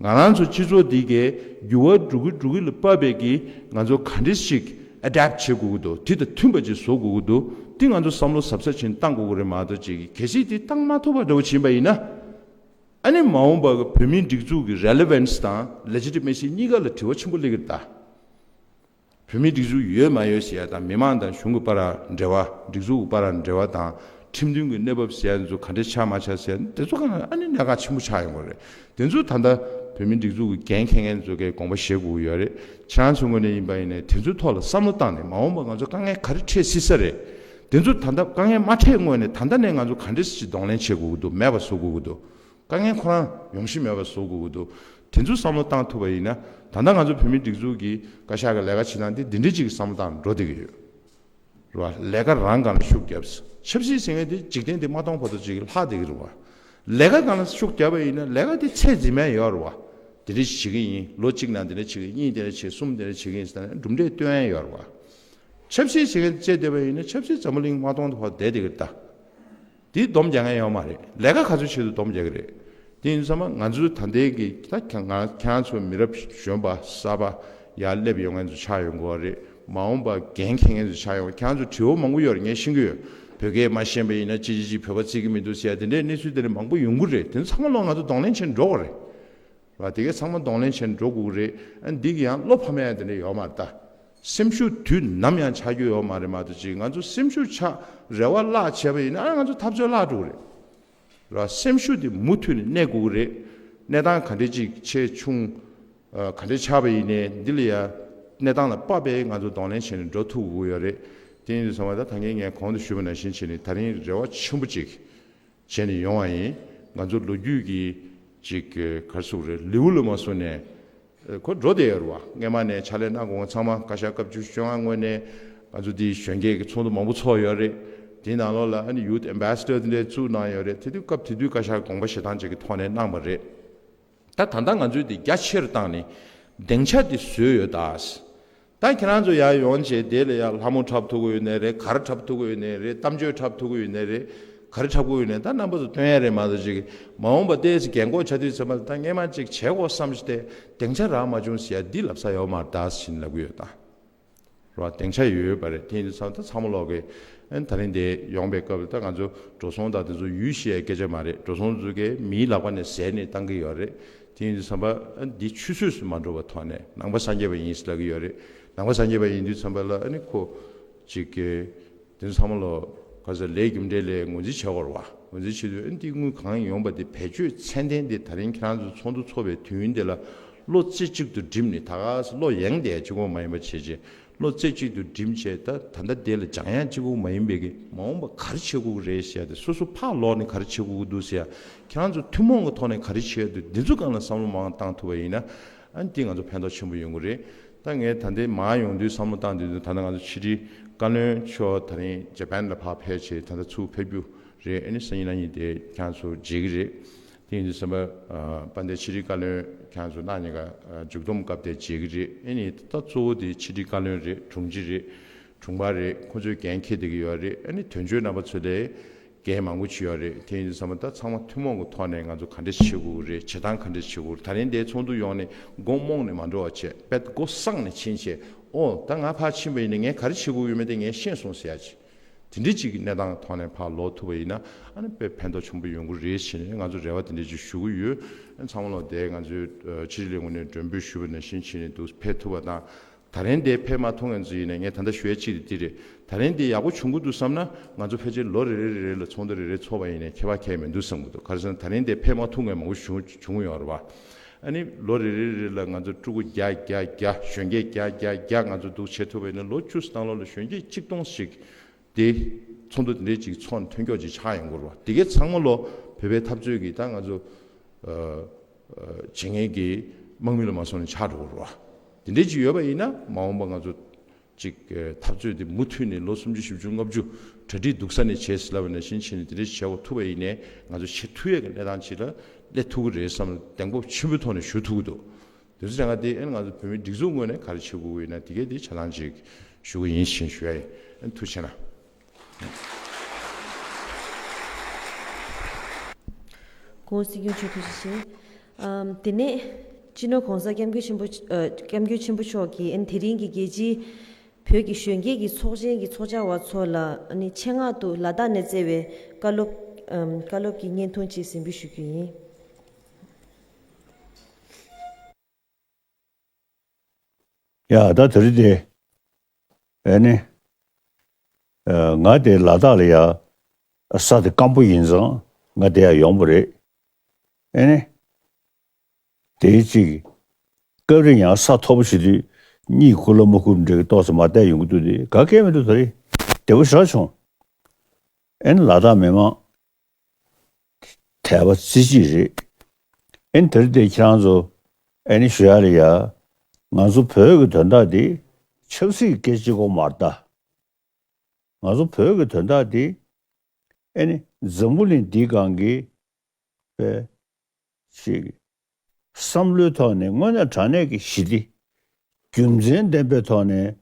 ང་རང་ཚོ་སྤྱི་ཚོགས་འདི་གའི་འགྱུར་བ་འགྲོ་གི་འགྲོ་གི་ལ་དཔག་པའི་གི་ང་ཚོ་ག་འདྲས་ཞིག་ཨེ་ཌེབ་བྱེད་དགོས་ཀྱི་འདུག་དེ་དང་མཐུན་པ་ཅིག་བཟོ་དགོས་ཀྱི་འདུག་དེ་ང་ཚོ་བསམ་བློ་གཟབ་གཟབ་བྱས་ནས་བཏང་དགོས་ཀྱི་རེད་མ་གཏོགས། ཅིག་གལ་སྲིད་དེ་བཏང་མ་ཐུབ་པ་འདྲ་བོ་ཕྱིན་པ་ཡིན་ན། ཨ་ནི་མ་འོངས་པ་གི་བོད་མིའི་སྒྲིག་འཛུགས་ཀྱི་རེ་ལེ་ཝན་སི་དང་ལེ་ཇི་ཊི་མེ་སི་གཉིས་ཀ་ལ་དྲི་བ་ཆེན་པོ་སླེབས་ཀྱི་རེད་ད། བོད་མིའི་སྒྲིག་འཛུགས་ཡོད་མ་ཡོད་ཟེར་ཡ་དང་། མི་མང་དང་གཞུང་གི་བར་ལ་འབྲེལ་བ། སྒྲིག་འཛུགས་ཀྱི་བར་ལ་འབྲེལ་བ་དང་། ཁྲིམས་མཐུན་གྱི་གནས་བབ་ཟེར་ཡ་ཚོ་ག་འདྲས་ཆགས་མ་ཆགས་ཟེར་ཡ་དེ་ཚོ་གང་ལ་ཨ་ནི་གནད་འགག་ཆེན་པོ་ཆགས་ཡོང་གི་རེད། དེ་ཚོ་ད་ལྟ་བོད་མིའི་སྒྲིག་འཛུགས་ཀྱི་འགན་འཁྱེར་མཁན་ཚོ་གས་དགོངས་པ་བཞེས་དགོས་ཀྱི་ཡོད་རེད། ཁྱེད་རང་ཚོའི་ངོས་ནས་ཡིན་པ་ཡིན་ནའི་དེ་ཚོའི་ཐོག་ལ་བསམ་བློ་བཏང་ནས། མ་འོངས་པ་ང་ཚོ་དཀའ་ངལ་ག་རེ་འཕྲད་སྲིད་ས་རེད། དེ་ཚོ་ད་ལྟ་དཀའ་ངལ་མ་འཕྲད་སྔོན་ནས་ད་ལྟ་ནས་ང་ཚོ་ག་འདྲས་ཅིག་གདོང་ལེན་བྱེད་དགོས་ཀྱི་འདུག་མེད་པ་བཟོ་དགོས་ཀྱི་འདུག་དཀའ་ངལ་ཁོ་རང་ཡོང་གཞི་མེད་པ་བཟོ་དགོས་ཀྱི་འདུག་དེ་ཚོ་བསམ་བློ་བཏང་ཐུབ་པ་ཡིན་ན། ད་ལྟ་ང་ཚོ་བོད་མིའི་སྒྲིག་འཛུགས་ཀྱི་བཀའ་ཤག་གི་ལས་ཀ་བྱེད་སྟངས་དེ་འདི་འདྲ་ཅིག་གི་བསམ་བློ་བཏང་འགྲོ་བསྡད་ཀྱི་ཡོད་རེད་བ། ལས་ཀ་རང་སྒང་ལ་ཤུགས་བརྒྱབ། ཆབ་སྲིད་ཟེར་མཁན་དེ་འཇིག་རྟེན་འདི་མ་སྟོང་བར་དུ་ཅིག་ལྷག་བསྡད་ཀྱི་རེད་བ། ལས་ཀ་སྒང་ལ་ཤུགས་བརྒྱབ་པ་ཡིན་ན་ལས་ཀ་དེ་ཚད་འཛིན་མེད་ཡོད་རེད་བ། དེ་འདྲ་བྱེད་ཀྱི་ཡིན། ལོ་གཅིག་ནང་དེ་འདྲ་བྱེད་ཀྱི་ཡིན། གཉིས་དེ་འདྲ་བྱེད། གསུམ་དེ་འདྲ་བྱེད་ཀྱི་ཡིན་ཟེར་ན་གྲུབ་འབྲས་སྟོན་ཡ་ཡོད་རེད་བ། ཆབ་སྲིད་ཟེར་མཁན་དེ་བྱས་བསྡད་པ་ཡིན་ན་ཆབ་སྲིད་འཛམ་བུ་གླིང་མ་སྟོང་བར་དུ་བསྡད་བསྡད་ཀྱི་རེད་ད། དེ་སྡོམ་རྒྱག་མཁན་ཡོད་མ་རེད། ལས་ཀ་ག་ཚོད་བྱེད་དུ་སྡོམ་རྒྱག་གི་རེད། དེ་ཡིན་དུས་ཙམ་པ་ང་ཚོའི་ད་ལྟའི་གི་ད་ཁྱེད་ང་ཁྱེད་རང་ཚོ་མི་རབས་གཞོན་པ་གསར་པ་ཡར་སླེབས་ཡོང་མཁན་ཚོ་ཆགས་ཡོང་གི་ཡོད་རེད། མ་འོངས་པ་འགན་འཁྱེར་མཁན་ཚོ་ཆགས་ཡོང་། ཁྱེད་རང་ཚོ་དྲི་བ་མང་པོ་ཡོད་རེད། ངས་ཤེས་ཀྱི་ཡོད། བོད་སྐད་མ་ཤེས་པ་ཡིན་ན་ཅི་ཅི་ཅི་བོད་པ་བརྩི་གི་མི་འདུག་ཟེར་ཡ་དེ་འདྲའི་གནས་ཚུལ་དེ་འདྲ་མང་པོ་ཡོང་གི་རེད། དེ་ཚོ་ཚང་མ་ལོག་ང་ཚོ་གདོང་ལེན་བྱས་ནས་འགྲོ་དགོས་རེད། ར་དེ་གའི་ཚང་མ་གདོང་ལེན་བྱས་ནས་འགྲོ་དགོས་ཀྱི་རེད། ཨ་འདི་གི་ཡང་བློ་ཕམ་ཡ་དེ་འདྲ་ཡོད་མ་རེད་ད། སེམས་ཤུགས་དུས་ནམ་ཡང་ཆག་རྒྱུ་ཡོད་མ་རེད་མ་གཏོགས། ཅིག་ང་ཚོ་སེམས་ཤུགས་ཆག་རེ་བ་བརླག་བྱས་པ་ཡིན་ན་ཨ་ང་ཚོ་འཐབ་རྩོད་བརླག་འགྲོ་གི་རེད། ར་སེམས་ཤུགས་དེ་མུ་མཐུད་ནས་གནས་དགོས་ཀྱི་རེད། གནས་སྟངས་ག་འདྲས་ཅིག་ཆེ་ཆུང་། ཨ་ག་འདྲས་ཆགས་པ་ཡིན་ནའི་འདི་ལ་ཡ་གནས་སྟངས་ལ་དཔག་པའི་ང་ཚོ་གདོང་ལེན་བྱས་ནས་འགྲོ་ཐུབ་དགོས་ཀྱི་ཡོད་རེད། དེ་ཡིན་དུས་ཙམ་པ་ད་ད་གིན་ངས་གོང་དུ་ཞུས་པ་ནང་བཞིན་བྱས་ནས་ད་རིང་རེ་བ་ཆེན་པོ་ཅིག་བྱས་ནས་ཡོང་བ་ཡིན། ང་ཚོ་ལོ་རྒྱུས་ཀྱི་ཅིག་ག་རེ་ཟེར་དགོས་རེད། ལེའུ་ལ་མ་སོང་ནས་ཁོ་འགྲོ་བསྡད་ཡོད་རེད་བ། སྔས་མ་ནས་ཕྱག་ལས་གནང་དགོས་མཁན་ཚང་མ་བཀའ་ཤག་སྐབས་བཅུ་བཅོ་ལྔ་སྔོན་ནས་ང་ཚོ་འདི་གཞོན་སྐྱེས་ཀྱི་ཚོགས་འདུ་མང་པོ་ཚོགས་ཡོད་རེད། དེའི་ནང་ལོགས་ལ་ཨ་ནི་ཡུ་ཐི་ཨེམ་བྷེ་སི་ཌར་དེ་འདྲས་བཙུགས་གནང་ཡོད་རེད། དེ་དུས་སྐབས་དེ་དུས་བཀའ་ཤག་དགོངས་པ་བཞེས་སྟངས་ཅིག་གི་ཐོག་ནས་གནང་བ་རེད། ད་ད་ལྟ་ང་ཚོས་འདི་རྒྱ་ཆེར་བཏང་ནས་སྡིངས་ཆ་འདི་བཟོས་ཡོད་ད། ད་ཁྱེད་རང་ཚོ་ཡར་ཡོང་བྱས་དེ་ལ་ཡ་ལྷ་མོ་འཁྲབ་ཐུབ་ཀྱི་ཡོད་ནའི་རེད། ག་རེ་འཁྲབ་ཐུབ་ཀྱི་ཡོད་ནའི་རེད། གཏམ་བརྗོད་འཁྲབ་ཐུབ་ཀྱི་ཡོད་ནའི་རེད། ག་རེ་འཁྲབ་ཀྱི་ཡོད་ནའི་ད་རྣམ་པ་ཚོ་སྟོན་ཡ་རེད་མ་གཏོགས། ཅིག་མ་འོངས་པ་ཏོག་ཙམ་རྒན་གོག་ཆགས་དུས་ཙམ་པ་ལ་ད་སྔས་མ་ཅིག་བྱས་དགོས་བསམ་བྱས་ཏེ་སྡིངས་ཆ་རག་མ་བྱུང་ཟེར་ཡ་འདི་ལབ་ས་ཡོད་མ་རེད་ད་ཟེར་ནས་ལབ་ཀྱི་ཡོད་ད། རེད་བ། སྡིངས་ཆ་ཡོད་ཡོད་པ་རེད། དེ་ཡིན་དུས་ཙམ་ད་ཚང་མ་ལོག་གི་ཨ་ནི་ད་རིང་དེ་ཡོང་པའི་སྐབས་ལ་ད་ང་ཚོ་འགྲོ་སོང་དང་དེ་ཚོ་ཡུལ་ཤེས་ཡའི་སྐད་ཆ་མ་རེད། འགྲོ་སོང་ཚོ་གས་མིའི་ལག་པ་ནས་ཟས་ནས་བཏང་གི་ཡོད་རེད། དེ་ཡིན་དུས་ཙམ་པ་ཨ་ནི་འདི་ཆུད་ཟོས་སུ་མ་འགྲོ་བའི་ཐོག་ནས་ནང་པ་སངས་རྒྱས་པ་ཡིན་ཟེར་ལབ་ཀྱི་ཡོད་རེད། ནང་པ་སངས་རྒྱས་པ་ཡིན་དུས་ཙམ་པ་ལ་ཨ་ནི་ཁོ་ཅིག་གི་དེ་ཚོ་ཚང་མ་ལོག་ག་ས་ལས་རྒྱུ་འབྲས་ལས་ངོས་འཛིན་བྱེད་དགོས་རེད་བ། ངོས་འཛིན་བྱེད་དུས་ཨ་ནི་དེ་དངུལ་གང་ཡོང་པ་དེ་བེད་སྤྱོད་ཚད་ལྡན་དེ་ད་རིང་ཁྱེད་རང་ཚོ་ཚོགས་འདུ་ཚོགས་པའི་དུས་ཡུན་དེ་ལ་བློ་རྩེ་གཅིག་ཏུ་བསྒྲིམས་ནས། ད་ག་ས་བློ་ཡེངས་བསྡད་གཅིག་པོ་མ་ཡིན་པ་བྱས་བྱས་བློ་རྩེ་གཅིག་ཏུ་བསྒྲིམས་བྱས། ད་ད་ལྟ་དེ་ལ་སྦྱང་ཡ་གཅིག་པོ་མ་ཡིན་པའི་གི་མ་འོངས་པ་ག་རེ་བྱེད་དགོས་ཀྱི་རེད་ཟེར་ཡ་དེ། སོ་སོ་ཕར་ལོག་ནས་ག་རེ་བྱེད་དགོས་ཀྱི་འདུག་ཟེར་ཡ། ཁྱེད་རང་ཚོ་ཐུན་མོང་གི་ཐོག་ནས་ག་རེ་བྱེད་ཡ་འདུག་འདི་ཚོ་སྒང་ལ་བསམ་བློ་མང་བཏང་ཐུབ་པ་ཡིན་ན། ཨ་ནི་དེ་ང་ཚོ་ཕན་ཐོགས་ཆེན་པོ་ཡོང་གི་རེད། ད་ངས་ད་ལྟའི་མར་ཡོང་དུས་བསམ་བློ་བཏང་དུས། ད་ལྟ་ང་ཚོ་ཕྱི་དྲིལ་བཀའ་བློན་མཆོག་ད་རིང་ཇ་པན་ལ་ཕར་ཕེབས་བྱས་ད་ལྟ་ཚུར་ཕེབས་རྒྱུ་རེད། ཨ་ནི་སང་ཉིན་གནངས་ཉིན་དེ་ཁྱེད་རང་ཚོ་མཇལ་གི་རེད། དེ་ཡིན་དུས་ཙམ་པ་ཨ་དཔལ་ལྡན་ཕྱི་དྲིལ་བཀའ་བློན་ཁྱེད་རང་ཚོ་གནངས་ཉིན་ཀ་ཨ་མཇུག་བསྡོམས་སྐབས་དེ་མཇལ་གི་རེད། ཨ་ནི་ད་གཙོ་བོ་དེ་ཕྱི་དྲིལ་བཀའ་བློན་རེད། དྲུང་ཆེ་རེད། དྲུང་འཕར་རེད། ཁོ་ཚོས་འགན་འཁྱེར་བསྡད་ཀྱི་ཡོད་རེད། ཨ་ནི་དོན་གཅོད་རྣམ་པ་ཚོ་ལས་འགན་མང་པོ་ཅིག་ཡོད་རེད། དེ་ཡིན་དུས་ཙམ་པ་ད་ཚང་མ་ཐུན་མོང་གི་ཐོག་ནས་ང་ཚོ་ག་འདྲས་བྱེད་དགོས་ཀྱི་རེད། བྱེད་སྟངས་ག་འདྲས་བྱེད་དགོས་རེད། ད་རིང་འདིའི་ཚོགས་འདུ་ཡོང་ནས་མགོ་རྨོངས་ནས་མ་འགྲོ་བ་བྱས། དཔེ་མགོ་བསྲངས་ནས་ཕྱིན་བྱས། ཨོ་ད་ང་ཕར་ཕྱིན་པ་ཡིན་ན་ངས་ག་རེ་བྱེད་དགོས་ཡོད་མེད་དེ་ངས་ཤེས་སོང་ཟེར་ཡ་ཅིག་དེ་འདྲས་ཅིག་གི་གནས་སྟངས་ཐོག་ནས་ཕར་ལོག་ཐུབ་པ་ཡིན་ན་ཨ་ནི་དཔེ་ཕན་ཐོགས་ཆེན་པོ་ཡོང་གི་རེད་ཟེར་ནས་ང་ཚོ་རེ་བ་དེ་འདྲས་ཅིག་ཞུ་གི་ཡོད། ཨ་ཚང་མ་ལོག་དེ་ང་ཚོའི་ཨ་ཕྱི་དྲིལ་ལས་ཁུངས་ནས་མགྲོན་འབོད་ཞུས་པ་ནང་བཞིན་བྱས་ནས་འདུག་ཕེབས་ཐུབ་པ་དང་། ད་རིང་འདི་ཕེབས་མ་ཐུབ་མཁན་ཚོ་ཡིན་ནའི་ངས་ད་ལྟ་ཞུ་ཡ་གཅིག་དེ་འདི་རེད། ད་རིང་འདི་ཡག་པོ་བྱུང་གི་འདུག་བསམ་ན་ང་ཚོ་ཕལ་ཆེར་ལོ་རེ་རེ་རེ་རེ་ལ་ཚོགས་འདུ་རེ་རེ་ཚོགས་པ་ཡིན་ནའི་ཁྱད་པར་གང་ཡང་མི་འདུག་བསམ་གྱི་འདུག་ག་རེ་ཟེར་ན་ད་རིང་འདི་ཕེབས་མ་ཐུབ་མཁན་མང་པོ་བྱུང་བྱུང་ཡོད་རེད་བ། ཨ་ནི་ལོ་རེ་རེ་རེ་ལ་ང་ཚོ་ཕྲུ་གུ་བརྒྱ་བརྒྱ་བརྒྱ་གཞོན་སྐྱེས་བརྒྱ་བརྒྱ་བརྒྱ་ང་ཚོ་འདུག་བྱེད་ཐུབ་པ་ཡིན་ན་ལོ་བཅུ་ཙམ་ནང་ལོགས་ལ་གཞོན་སྐྱེས་གཅིག་སྟོང་ཞིག་དེ་ཚོགས་འདུ་དེ་འདྲའི་ཅིག་ཚོགས་ནས་ཐོན་སྐྱོད་ཅིག་ཆགས་ཡོང་གི་རེད་བ། དེ་གའི་ཚང་མ་ལོ་བོད་པའི་འཐབ་རྩོད་ཀྱི་ད་ང་ཚོ་ཨ་ཨ་བྱེད་མཁན་གྱི་དམག་མི་ལ་མ་སོང་ནས་ཆགས་འགྲོ་གི་རེད་བ། དེ་འདྲའི་ཅིག་ཡོད་པ་ཡིན་ན་མ་འོངས་པ་ང་ཚོ་ཅིག་ཨ་འཐབ་རྩོད་དེ་མུ་མཐུད་ནས་ལོ་སུམ་ཅུ་བཞི་བཅུ་ལྔ་བཅུ་གྲ་སྒྲིག་སྡུག་ས་ནས་བྱས་ཟེར་ལབ་པ་ནང་བཞིན་བྱས་ནས་དེ་འདྲའི་བྱེད་དགོས་ཐུབ་པ་ཡིན་ནའི་ང་ཚོ་བྱེད་ཐུབ་ཡས་ཀྱི་གནས་སྟངས་ཅིག་ལ་སླེབས་ཐུབ་ཀྱི་རེད་བསམ་ནས་གདེང་སྤོབས་ཆེན་པོའི་ཐོག་ནས་ཞུ་ཐུབ་ཀྱི་འདུག་དེ་ཚོ་ཡང་དེ་ཨེ་ང་ཚོ་བོད་མིའི་སྒྲིག་འཛུགས་ངོས་ནས་ག་རེ་བྱེད་དགོས་ཀྱི་ཡོད་ན་དེ་གའི་དེ་ཆ་ཚང་ཅིག་ཞུ་གི་ཡིན་ཞེས་ཞུ་ཡ་ཡིན། ཨེ་ཐུགས་རྗེ་གནང་། ༸གོང་ས་༸སྐྱབས་མགོན་མཆོག་ཐུགས་རྗེ་ཆེ། ཨམ་དེ་ནས་སྤྱི་ནོར་༸གོང་ས་༸སྐྱབས་མགོན་ཆེན་པོ་ཨ་སྐྱབས་མགོན་ཆེན་པོ་མཆོག་གིས་ཨ་ནི་དེ་རིང་གི་རྒྱལ་སྤྱིའི་བོད་ཀྱི་གཞོན་སྐྱེས་ཀྱི་ཚོགས་ཆེན་གྱི་ཚོགས་བཅར་བ་ཚོ་ལ་ཨ་ནི་ཆེད་མངགས་དུ་ལ་དྭགས་ནས་བསྩལ་བའི་བཀའ་སློབ་ཨམ་བཀའ་སློབ་ཀྱི་བརྙན་ཐུང་ཅིག་གཟིགས་འབུལ་ཞུ་རྒྱུ་ཡིན། ཡ་ད་དེ་རིང་དེ་ཨེ་ནི་ཨ་ང་དེ་ལ་དྭགས་ལ་ཡ་ས་དེ་སྐམ་པོ་ཡིན་ཙང་ང་དེ་ཡ་ཡོང་པ་རེད། ཨེ་ནི་དེའི་གཅིག་སྐབས་རེ་ཡང་ས་མཐོ་པོ་ཞིག་དུས་གཉིད་ཁུག་ལ་མ་ཁུག་འདྲ་གི་ཏོག་ཙམ་མ་བསྡད་ཡོང་གི་འདུག་དེ་ག་གེ་མི་འདུག་ད་རེས་བདེ་པོ་ཞེ་དྲག་བྱུང་། ཨེ་ནི་ལ་དྭགས་མི་མང་དད་པ་རྩེ་གཅིག་རེད། ཨེ་ནི་དེ་རིང་དེ་ཁྱེད་རང་ཚོ་ཨེ་ནི་ཞུ་ཡ་ལ་ཡ། ང་ཚོ་བོད་ཀྱི་དོན་དག་འདི་ཆབ་སྲིད་སྐད་ཆ་གཅིག་པོ་མ་རེད་ད། ང་ཚོ་བོད་ཀྱི་དོན་དག་འདི་ཨེ་ནི་འཛམ་བུ་གླིང་འདིའི་སྒང་གི་པའི་ཅིག་བསམ་བློའི་ཐོག་ནས་དངོས་གནས་དྲང་གནས་ཀྱི་ཞི་བདེ་རྒྱུ་མཚན་ལྡན་པའི་ཐོག་ནས་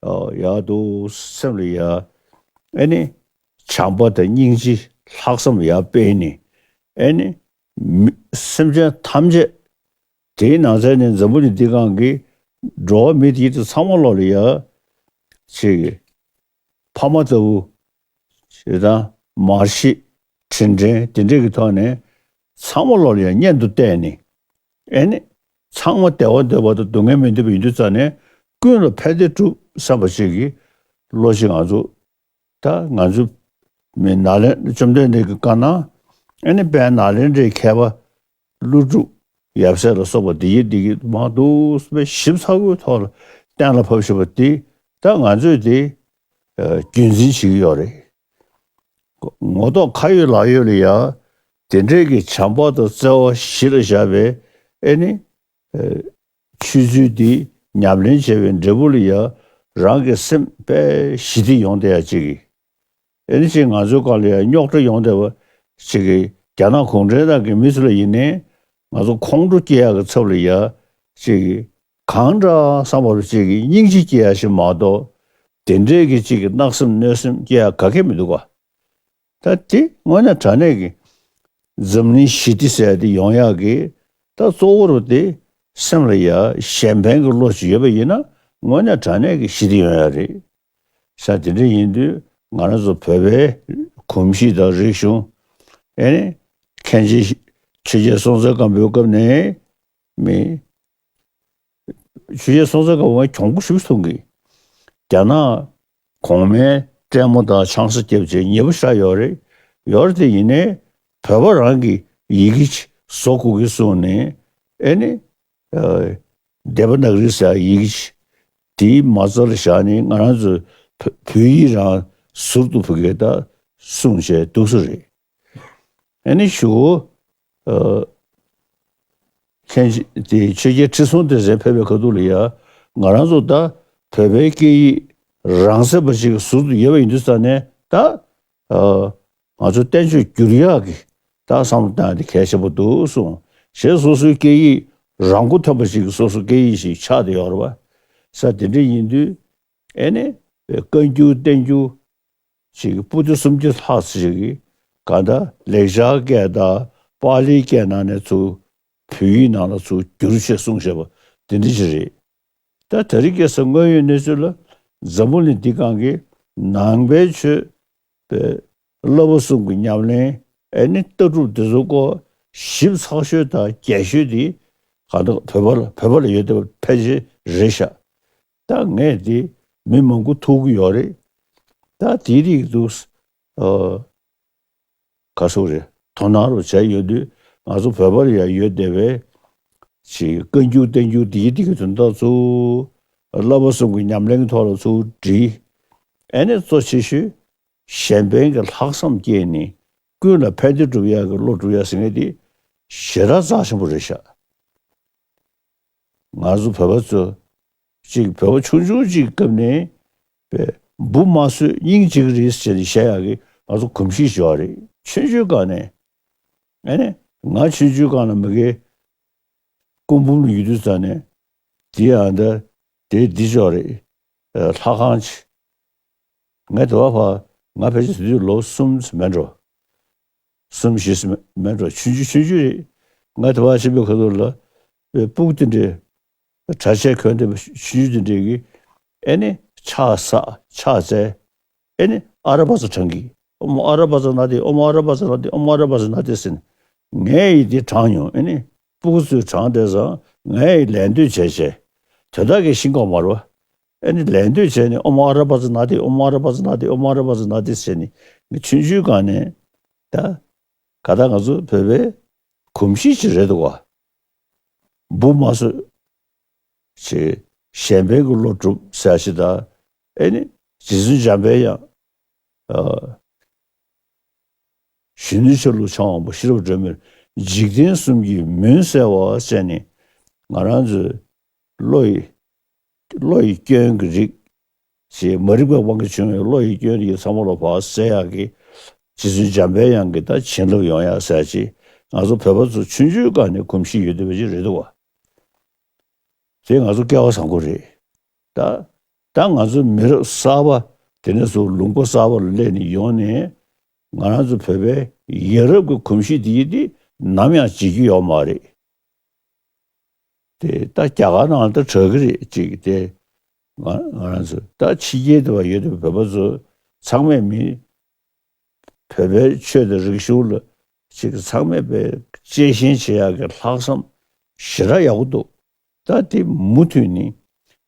ཨོ་ཡག་འདུག་སེམས་ལ་ཡ། ཨེ་ནི་བྱམས་པ་དང་སྙིང་རྗེ་ལྷག་བསམ་ཡར་སྤེལ་ནས་ཨེ་ནི་མི་སེམས་ཅན་ཐམས་ཅད་དེའི་ནང་ཚན་ནས་འཛམ་བུ་གླིང་འདི་སྒང་གི་འགྲོ་བ་མི་དེ་ཚོ་ཚང་མ་ལོག་ལ་ཡ་ཅིག་ཕ་མ་ལྟ་བུ་ཞེ་སྡང་མར་ཤེས་དྲིན་དྲན་དེ་འདྲས་ཀྱི་ཐོག་ནས་ཚང་མ་ལོག་ལ་ཡ་གཉེན་དུ་བལྟས་ནས་ཨེ་ནི་ཚང་མ་བདེ་བ་འདོད་པ་དང་སྡུག་བསྔལ་མི་འདོད་པ་ཡིན་དུས་ཙང་ནས་ཀུན་ལ་ཕན་བདེ་སྒྲུབ་བསམ་པ་ཞིག་གི་བློ་ཞིག་ང་ཚོ་ད་ང་ཚོ་མི་ནཱ་ལེནྡྲ་བཅོམ་ལྡན་འདས་ཀྱི་བཀའ་གནང་ཨེ་ནི་དཔལ་ནཱ་ལེནྡྲའི་མཁས་པ་ཀླུ་སྒྲུབ་ཡབ་སྲས་ལ་སོགས་པ་འདི་ཡི་འདི་གི་མང་དུ་སྤེལ་ཞིབ་ཚགས་པོའི་ཐོག་ལ་གཏན་ལ་ཕབ་བཞིན་པ་འདི་ད་ང་ཚོས་འདི་རྒྱུན་འཛིན་བྱེད་ཀྱི་ཡོད་རེད། ངོ་ཐོག་ཁ་ཡོད་ལག་ཡོད་ལ་ཡ་དེ་འདྲས་ཀྱི་བྱམས་པ་དང་བརྩེ་བ་གཞི་ལ་བཞག་པའི་ཨེ་ནི་ཆོས་ཚུལ་འདི་ཉམས་ལེན་བྱས་པའི་འབྲས་བུ་ལ་ཡ་རང་གི་སེམས་དཔེ་ཞི་བདེ་ཡོང་བསྡད་ཡ་གཅིག་གིས། ཨེ་ནི་ཅིག་ང་ཚོའི་སྒང་ལ་ཡང་རྙོག་དྲ་ཡོང་བསྡད་པ་ཅིག་གིས་རྒྱ་ནག་གུང་ཁྲན་ཏང་གི་མི་ཚོ་ལ་ཡིན་ནའི་ང་ཚོ་ཁོང་ཁྲོ་སྐྱེ་ཡག་གི་ཚབ་ལ་ཡ་ཅིག་གིས་གང་འདྲ་བསམ་པ་རུ་ཅིག་གིས་སྙིང་རྗེ་སྐྱེ་ཡག་ཞིག་མ་གཏོགས་དེ་འདྲས་ཀྱི་ཅིག་གིས་གནག་སེམས་གནོད་སེམས་སྐྱེ་ཡག་ག་གེ་མི་འདུག་ག་ད་དེ་དངོས་གནས་དྲང་གནས་ཀྱི་འཛམ་གླིང་ཞི་བདེ་ཟེར་ཡ་དེ་ཡོང་ཡག་གི་ད་གཙོ་བོ་རུ་དེ་སེམས་ལ་ཡ་གཞན་ཕན་གྱི་བློ་ཞིག་ཡོད་པ་ཡིན་ན་དངོས་གནས་དྲང་གནས་ཀྱི་ཞི་བདེ་ཡོང་ཡག་རེད། ས་དེ་འདྲ་ཡིན་དུས་ང་རང་ཚོ་བོད་པའི་གོམས་གཤིས་དང་རིག་གཞུང་། ཨེ་ནི་མཁན་ཆེན་ཆོས་རྒྱལ་སྲོང་བཙན་སྒམ་པོའི་སྐབས་ནས་མི་ཆོས་རྒྱལ་སྲོང་བཙན་སྒམ་པོ་ང་གྱོང་པོ་ཞིག་མཐོང་གི་རྒྱ་ནག་གོང་མའི་སྲས་མོ་དང་ཆང་ས་བརྒྱབ་བྱས་ཉེ་པོ་ཞེ་དྲག་ཡོད་རེད། ཡོད་རེད་དེ་ཡིན་ནའི་བོད་པ་རང་གི་ཡི་གེ་ཅིག་བཟོ་དགོས་ཀྱི་གསུངས་ནས་ཨེ་ནི། ཨ་དེ་བ་ན་ག་རི་ཟེར་ཡི་གེ་དེའི་མ་རྩ་ལ་བཞག་ནས་ང་རང་ཚོ་བོད་བོད་ཡིག་རང་ཟུར་དུ་ཕ་གིར་ད་གསུངས་བྱས་འདུག་ས་རེད། ཨ་ནི་གཞུག་གུ་ཨ་མཁན་ཆེན་དེ་ཆོས་རྒྱལ་ཁྲི་སྲོང་ལྡེ་བཙན་ཕེབས་པའི་ཁ་ཐུག་ལ་ཡ་ང་རང་ཚོ་ད་བོད་པའི་སྐད་ཡིག་རང་ཚད་པ་ཞིག་ཟུར་དུ་ཡོད་པ་ཡིན་དུས་ཙང་ནས་ད་ཨ། ང་ཚོ་བསྟན་བཅོས་བསྒྱུར་ཡག་གི་ད་བསམ་བློ་བཏང་ཡག་དེ་གལ་ཆེན་པོ་འདུག་གསུངས། གཞན་སོ་སོའི་སྐད་ཡིག་རང་མགོ་ཐོན་པ་ཞིག་སོ་སོའི་སྐད་ཡིག་ཞིག་ཆགས་བསྡད་ཡོད་རེད་བ། ས་དེ་འདྲ་ཡིན་དུས་ཨེ་ནི་བཀའ་འགྱུར་བསྟན་འགྱུར་ཞིག་པོ་ཏི་སུམ་བརྒྱ་ལྷག་ཙམ་ཞིག་གིས་གང་ལྟར་ལེགས་སྦྱར་སྐད་དང་པཱ་ལིའི་སྐད་ནང་ནས་ཚུར་བོད་ཡིག་ནང་ལ་ཚུར་བསྒྱུར་བྱས་གསུངས་བཞག་པ་དེ་འདྲ་ཞིག་རེད། ད་དེ་རིང་ཁ་སང་དངོས་ཡོད་གནས་ཚུལ་ལ་འཛམ་བུ་གླིང་འདི་སྒང་གི་ནང་པའི་ཆོས་པའི་བསླབ་པ་གསུམ་གྱི་ཉམས་ལེན་ཨེ་ནི་ལྟ་གྲུབ་འདི་ཚོ་སྐོར་ཞིབ་ཚགས་ཤོས་དང་རྒྱས་ཤོས་དེ་གང་ལྟར་བོད་པ་ལ་བོད་པ་ལ་ཡོད་བསྡད་པ་ཕལ་ཆེར་རེད་ཤག་ད་ངས་དེ་མི་མང་པོ་ཐུག་གི་ཡོད་རེད། ད་དེའི་རིགས་འདུག་ཨ། ག་སོག་རེད། དོ་སྣང་རུ་བྱས་ཡོད་དུས་ང་ཚོ་བོད་པར་ཡང་ཡོད་བསྡད་པའི་ཅིག་བཀའ་འགྱུར་བསྟན་འགྱུར་འདིའི་སྟེང་གི་དོན་དག་ཚུར་བསླབ་པ་གསུམ་གྱི་ཉམས་ལེན་གྱི་ཐོག་ལ་ཚུར་བྲིས། ཨེ་ནས་གཙོ་ཆེ་ཤོས་གཞན་ཕན་གྱི་ལྷག་བསམ་སྐྱེས་ནས་ཀུན་ལ་ཕན་བདེ་སྒྲུབ་ཡག་གི་བློ་སྒྲུབ་ཡག་ཟེར་མཁན་དེ་ཞེ་དྲག་རྩ་ཆེན་པོ་རེད་ཤག་ང་ཚོ་བོད་པ་ཚོ་ཅིག་བོད་པ་ཆུང་ཆུང་ཅིག་སྐབས་ནས་བུ་མ་གསོད་སྙིང་རྗེ་གི་རེད་ཟེར་ནས་བཤད་ཡག་གི་ང་ཚོ་གོམས་གཤིས་ཤིག་ཡོད་རེད། ཆུང་ཆུང་སྒང་ནས། ཨེ་ནས་ང་ཆུང་ཆུང་སྒང་ལ་མ་གིའི་སྐུ་འབུམ་ལ་ཡོད་དུས་ཙང་ནས་དེ་ཨ་འདྲ་དེ་འདི་ཅོག་རེད། ལྷ་ཁང་ཆེ། ངས་དེ་བ་ཕ་ང་ཕལ་ཆེར་དེ་དུས་ལོ་གསུམ་མེད་འགྲོ། གསུམ་བཞི་མེད་འགྲོ། ཆུང་ཆུང་ཆུང་ཆུང་རེད། ང་དེ་བ་ཕྱིན་པའི་ཁ་ཐུག་ལ་སྤུ་གུ་དེ་འདྲའི་གྲྭ་ཆས་གོན་བསྡད་པ་ཆུང་ཆུང་དེ་འདྲའི་གི་ཨེ་ནི་ཕྱག་བསགས་ཕྱག་བཙལ། ཨེ་ནི་ཨ་ར་པ་ཙ་བགྲང་གི། ཨོ་མོ་ཨ་ར་པ་ཙ་ན་དེ། ཨོ་མོ་ཨ་ར་པ་ཙ་ན་དེ། ཨོ་མོ་ཨ་ར་པ་ཙ་ན་དེ་ཟེར་ནས་ངས་ཡི་དེ་བགྲངས་མྱོང་། ཨེ་ནི་སྤུ་གུ་ཚོས་བགྲངས་བསྡད་ཙང་ངས་ཡི་ལད་ཟློས་བྱས་བྱས་དོན་དག་གི་ཤེས་ཀྱི་ཡོད་མ་རེད་པ། ཨེ་ནི་ལད་ཟློས་བྱས་ནས་ཨོ་མོ་ཨ་ར་པ་ཙ་ན་དེ། ཨོ་མོ་ཨ་ར་པ་ཙ་ན་དེ། ཨོ་མོ་ཨ་ར་པ་ཙ་ན་དེ་ཟེར་ནས་ངས་ཆུང་ཆུང་སྒང་ནས་ད་ག་ད་ང་ཚོ་བོད་པའི་གོམས་གཤིས་ཅིག་རེད་འདུག་ག་བུ་མ་གསོད་ཅེས་གཞན་ཕན་གྱི་བློ་སྒྲུབ་ཟེར་ཡག་ཞིག་དང་། ཨེ་ནི་རྗེ་བཙུན་འཇམ་པའི་དབྱངས། ཨ། གཞོན་ནུའི་ཆ་ལུགས་འཆང་བ་པོ་ཤེས་རབ་སྒྲོན་མེར་འཇིག་རྟེན་གསུམ་གྱི་མུན་བསལ་བ་ཟེར་ནས་ང་རང་ཚོའི་བློ་ཡི་བློ་ཡི་སྐྱོན་གྱི་རིགས། ཞེས་མ་རིག་པའི་དབང་གིས་བྱུང་བའི་བློ་ཡི་སྐྱོན་རིགས་ཚང་མ་ལ་བག་བསལ་ཡག་གི་རྗེ་བཙུན་འཇམ་པའི་དབྱངས་ཀྱི་ད་བྱིན་རླབས་ཡོང་ཡག་ཟེར་ཅིག་ང་ཚོ་བོད་པ་ཚོ་ཆུང་ཆུང་སྒང་ནས་གོམས་གཤིས་ཡོད་བསྡད་པ་ཅིག་རེད་འདུག་བ། དེ་ང་ཚོ་སྐལ་བ་བཟང་པོ་རེད། ད་ད་ང་ཚོ་མི་རབས་གསར་པ་དེ་ནས་བཟུང་ལུང་པ་གསར་པ་ལ་སླེབས་ནས་ཡོང་ནས་ང་རང་ཚོ་བོད་པའི་ཡ་རབས་ཀྱི་གོམས་གཤིས་དེ་ཡི་དེ་ནམ་ཡང་བརྗེད་རྒྱུ་ཡོད་མ་རེད། དེ་ད་རྒྱ་གར་ནང་ལ་ད་དྲག་གི་རེད་ཅིག་དེ། ང་ང་རང་ཚོ་ད་ཕྱི་རྒྱལ་དུ་བ་ཡོད་དུས་བོད་པ་ཚོ་ཚང་མས་མི་བོད་པའི་ཆོས་དང་རིག་གཞུང་ལ་ཅིག་ཚང་མས་པའི་གཅེས་ཞེན་བྱེད་ཡག་གི་ལྷག་བསམ་ཞེ་དྲག་ཡག་པོ་འདུག་ད་དེ་མུ་མཐུད་ནས་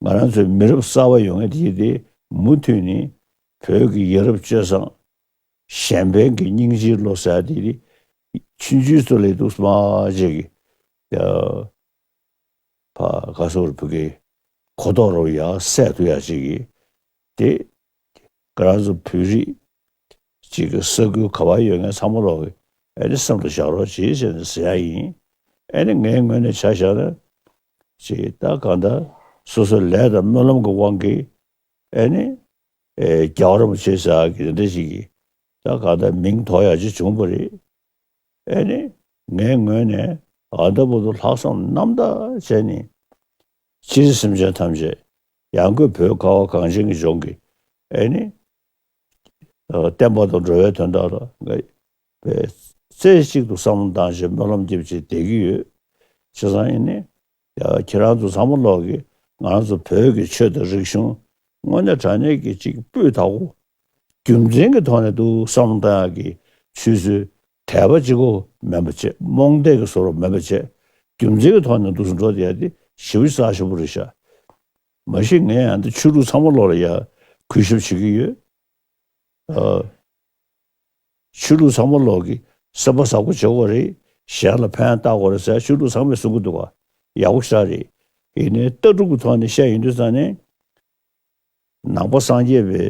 ང་རང་ཚོའི་མི་རབས་གསར་པ་ཡོང་མཁན་དེ་དེ་མུ་མཐུད་ནས་བོད་ཀྱི་ཡ་རབས་སྤྱོད་བཟང་། གཞན་ཕན་གྱི་སྙིང་རྗེའི་བློ་ཟེར་དེ་ནི་ཆུང་ཆུང་ཚོ་ལས་འདུག་སྨྲ་བྱེད་ཀྱི་ཡ། ཕ་ག་སོགས་བོད་ཀྱི་གོ་རྟོགས་རོ་ཡ་སད་ཐུ་ཡ་བྱེད་ཀྱི་དེ་ང་རང་ཚོ་བོད་རིགས་གཅིག་གི་ས་ཁུལ་ག་བ་ཡོད་མཁན་ཚང་མ་ལོག་གི་ཨེ་ནི་སེམས་ལ་བཞག་རོགས་བྱེད་ཟེར་ནས་ཟེར་ཡ་ཡིན། ཨེ་ནི་ངའི་ངོས་ནས་ཆ་བཞག་ན་ཅིག་ད་གང་ལྟར་སོ་སོའི་ལས་དང་སྨོན་ལམ་གྱི་དབང་གིས་ཨེ་ནི། ཨེ་རྒྱལ་བ་རིན་པོ་ཆེ་ཟེར་གི་འདི་འདྲ་ཞིག་གིས་ད་ག་ད་མིང་ཐོགས་ཡག་ཅིག་བྱུང་བ་རེད། ཨེ་ནི་ངའི་ངོས་ནས་ཨ་ད་བར་དུ་ལྷག་བསམ་རྣམ་དག་བྱས་ནས་སྤྱིར་སེམས་ཅན་ཐམས་ཅད་ཡང་སྒོས་བོད་ཁ་བ་གངས་ཅན་གྱི་ལྗོངས་ཀྱི་ཨེ་ནི། ཨ་བསྟན་པ་དང་འགྲོ་བའི་དོན་དག་ལ་ང་པའི་རྩེ་གཅིག་ཏུ་བསམ་བློ་བཏང་བྱས་སྨོན་ལམ་རྒྱབ་བྱས་བསྡད་ཀྱི་ཡོད། བྱས་ཙང་ཨེ་ནི། ཡ་ཁྱེད་རང་ཚོ་ཚང་མ་ལོག་གིས་ང་རང་ཚོ་བོད་ཀྱི་ཆོས་དང་རིག་གཞུང་དངོས་གནས་དྲང་གནས་ཀྱི་ཅིག་སྤུས་དག་པོ་རྒྱུ་མཚན་གྱི་ཐོག་ནས་འདུག་བསམ་བློ་བཏང་ཡག་གི་ཆུ་ཚོད་དད་པ་གཅིག་པོ་མིན་པ་བྱས། རྨོངས་དད་ཀྱི་བཟོ་འདྲ་མིན་པ་བྱས། རྒྱུ་མཚན་གྱི་ཐོག་ནས་འདུག་སེ་འགྲོ་བསྡད་ཡག་དེ་ཞེ་པོ་རྩ་ཆེན་པོ་རེད་ཤག་མ་གཞི་ངས་ཡང་འདི་ཆོས་ལུགས་ཚང་མ་ལོག་ལ་ཡ་གུས་ཞབས་བྱེད་ཀྱི་ཡོད། ཨ། ཆོས་ལུགས་ཚང་མ་ལོག་གིས་སེམས་པ་ཟབ་པོ་བྱེད་དགོས་རེད། གཞན་ལ་ཕན་བཏགས་དགོས་རེད་ཟེར་ཆོས་ལུགས་ཚང་མས་གསུང་གི་འདུག་ག་ཡག་པོ་ཞེ་དྲག་རེད། ཡིན་ནའི་ལྟ་གྲུབ་ཀྱི་ཐོག་ནས་བཤད་ཡོང་དུས་ཙང་ནས། ནང་པ་སངས་རྒྱས་པའི་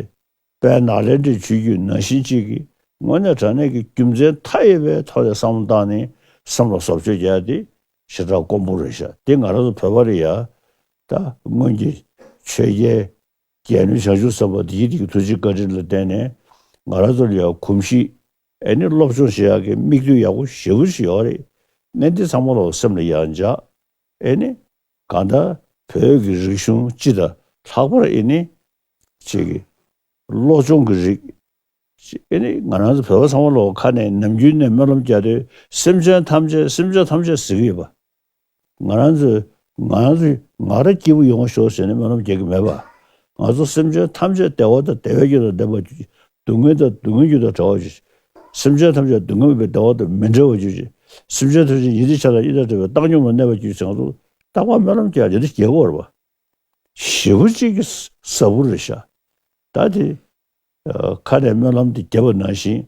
དཔལ་ནཱ་ལེནྡྲའི་ཆོས་བརྒྱུད་ནང་བཞིན་གཅིག་གིས་དངོས་གནས་དྲང་གནས་ཀྱི་རྒྱུ་མཚན་མཐའ་ཡས་པའི་ཐོག་ནས་བསམ་བློ་བཏང་ནས་སེམས་ལ་བཟོ་བཅོས་རྒྱག་ཡ་དེ་ཞེ་དྲག་དཀོན་པོ་རེད་ཤག་དེ་ང་རང་ཚོ་བོད་པ་རེད་ཡ། ད་སྔོན་གྱི་ཆོས་རྒྱལ། རྒྱལ་བློན་བྱང་ཆུབ་སེམས་དཔའ་དེ་ཡི་དེ་གི་ཐུགས་རྗེ་བཀའ་དྲིན་ལ་བརྟེན་ནས་ང་རང་ཚོ་ལ་ཡང་གོམས་གཤིས་ཨེ་ནི་སློབ་སྦྱོང་བྱེད་ཡག་གི་མིག་ལྟོས་ཡག་པོ་ཞེ་པོ་ཞིག་ཡོད་རེད། ངས་འདི་ཚང་མ་ལ་སེམས་ལ་ཡང་འཇགས། ཨེ་ནི་གང་ལྟར་བོད་ཀྱི་རིག་གཞུང་སྤྱི་དང་ལྷག་པར་ཨེ་ནི་ཅིག་གི་བློ་སྦྱོང་གི་རིགས། ཨེ་ནི་ང་རང་ཚོ་བོད་པ་ཚང་མ་ལོག་ཁ་ནས་ནམ་རྒྱུན་ནས་སྨོན་ལམ་རྒྱག་དུས་སེམས་ཅན་ཐམས་ཅད་སེམས་ཅན་ཐམས་ཅད་ཟེར་གི་ཡོད་པ། ང་རང་ཚོས་ང་རང་ཚོས་ང་རང་སྐྱིད་པོ་ཡོང་བ་ཤོག་ཟེར་ནས་སྨོན་ལམ་རྒྱག་གི་མེད་པ། ང་ཚོ་སེམས་ཅན་ཐམས་ཅད་བདེ་བ་དང་བདེ་བའི་རྒྱུ་དང་ལྡན་པ། སྡུག་བསྔལ་དང་སྡུག་བསྔལ་རྒྱུ་དང་བྲལ་བ་ཅིག་སེམས་ཅན་ཐམས་ཅད་སྡུག་བསྔལ་མེད་པའི་བདེ་བ་དང་མི་འབྲལ་བ་ཅིག་སེམས་ཅན་ཐམས་ཅད་ཡིད་བདེ་ཆགས་སྡང་གཉིས་དང་བྲལ་བའི་བཏང་སྙོམས་ལ་གནས་པ་ཅིག་ཟེར་ང་ཚོ་རྟག་པར་སྨོན་ལམ་རྒྱག་དེ་འདྲ་རྒྱག་དགོས་རེད་པ། ཞེ་པོ་ཅིག་གི་ཟབ་པོ་རེད་ཤག་ད་དེ་ཨ་ཁ་ནས་སྨོན་ལམ་དེ་བརྒྱབ་པ་ནང་བཞིན་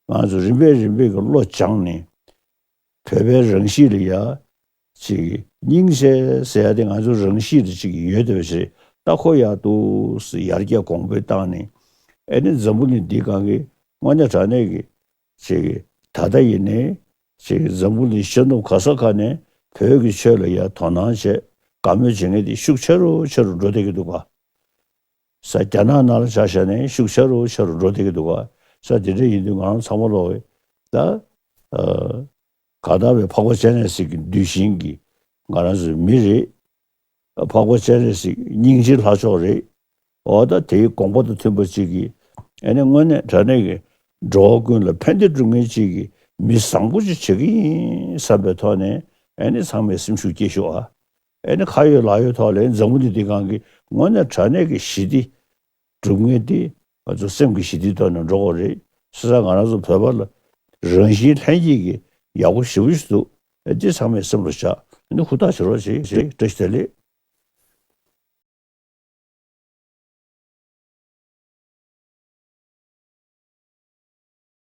ང་ཚོ་རིམ་པས་རིམ་པས་ཀྱི་བློ་སྦྱངས་ནས། བོད་པའི་རང་གཤིས་ལ་ཡ། ཅིག་སྙིང་རྗེ་ཟེར་ཡ་དེ་ང་ཚོ་རང་གཤིས་དེ་ཅིག་ཡོད་བསྡད་པ་ཞིག་རེད། ད་ཁོ་ཡག་འདུག་ཟེར་ཡར་རྒྱས་གོང་འཕེལ་བཏང་ནས། ཨེ་ནི་འཛམ་བུ་གླིང་འདིའི་སྒང་གི་དངོས་གནས་དྲང་གནས་ཀྱི་ཅིག་ད་ལྟ་ཡིན་ནའི་ཅིག་འཛམ་བུ་གླིང་ཤར་ནུབ་ག་ས་ག་ནས་བོད་ཀྱི་ཆོས་ལ་ཡ་དོ་སྣང་བྱས་དགའ་མོས་བྱེད་མཁན་དེ་ཤུགས་ཆེ་རུ་ཆེ་རུ་འགྲོ་བསྡད་ཀྱི་འདུག་ག་ས་རྒྱ་ནག་ནང་ལ་ཆ་བཞག་ནས་ཤུགས་ཆེ་རུ་ཆེ་རུ་འགྲོ་བསྡད་ཀྱི་འདུག་ག་ས་དེ་འདྲ་ཡིན་དུས་ང་རང་ཚང་མ་ལོག་གི་ད་ཨ་གང་ལྟར་བའི་འཕགས་པ་སྤྱན་རས་གཟིགས་ཀྱི་གདུལ་ཞིང་གི་ང་རང་ཚོའི་མི་རེད། འཕགས་པ་སྤྱན་རས་གཟིགས་སྙིང་རྗེའི་ལྷ་མཆོག་རེད། འོ་ད་དེའི་དགོངས་པ་དང་མཐུན་པ་ཅིག་གིས་ཨེ་ནི་དངོས་གནས་དྲང་གནས་ཀྱི་འགྲོ་བ་ཀུན་ལ་ཕན་བདེ་སྒྲུབ་མཁན་ཅིག་གི་མི་བཟང་པོ་ཅིག་བྱེད་ཀྱི་ཡིན་བསམ་པའི་ཐོག་ནས་ཨེ་ནི་ཚང་མས་སེམས་ཤུགས་སྐྱེད་ཤོག་ཨ། ཨེ་ནི་ཁ་ཡོད་ལག་ཡོད་ཐོག་ལ་འཛམ་བུ་གླིང་འདིའི་སྒང་གི་དངོས་གནས་དྲང་གནས་ཀྱི་ཞི་བདེ་སྒྲུབ་མཁན་དེ་ང་ཚོ་སེམས་ཀྱི་ཞི་བདེའི་ཐོག་ནས་འགྲོ་དགོས་རེད། བྱས་ཙང་ང་རང་ཚོ་བོད་པ་ལ་རང་བཞིན་ལྷན་སྐྱེས་ཀྱི་ཡག་པོ་ཞེ་པོ་ཞིག་འདུག་ཨེ་འདི་ཚང་མས་སེམས་ལ་བཞག་ཨེ་ནི་ཧུར་ཐག་བྱེད་རོགས་བྱེད་ཞེས་བཀྲ་ཤིས་བདེ་ལེགས།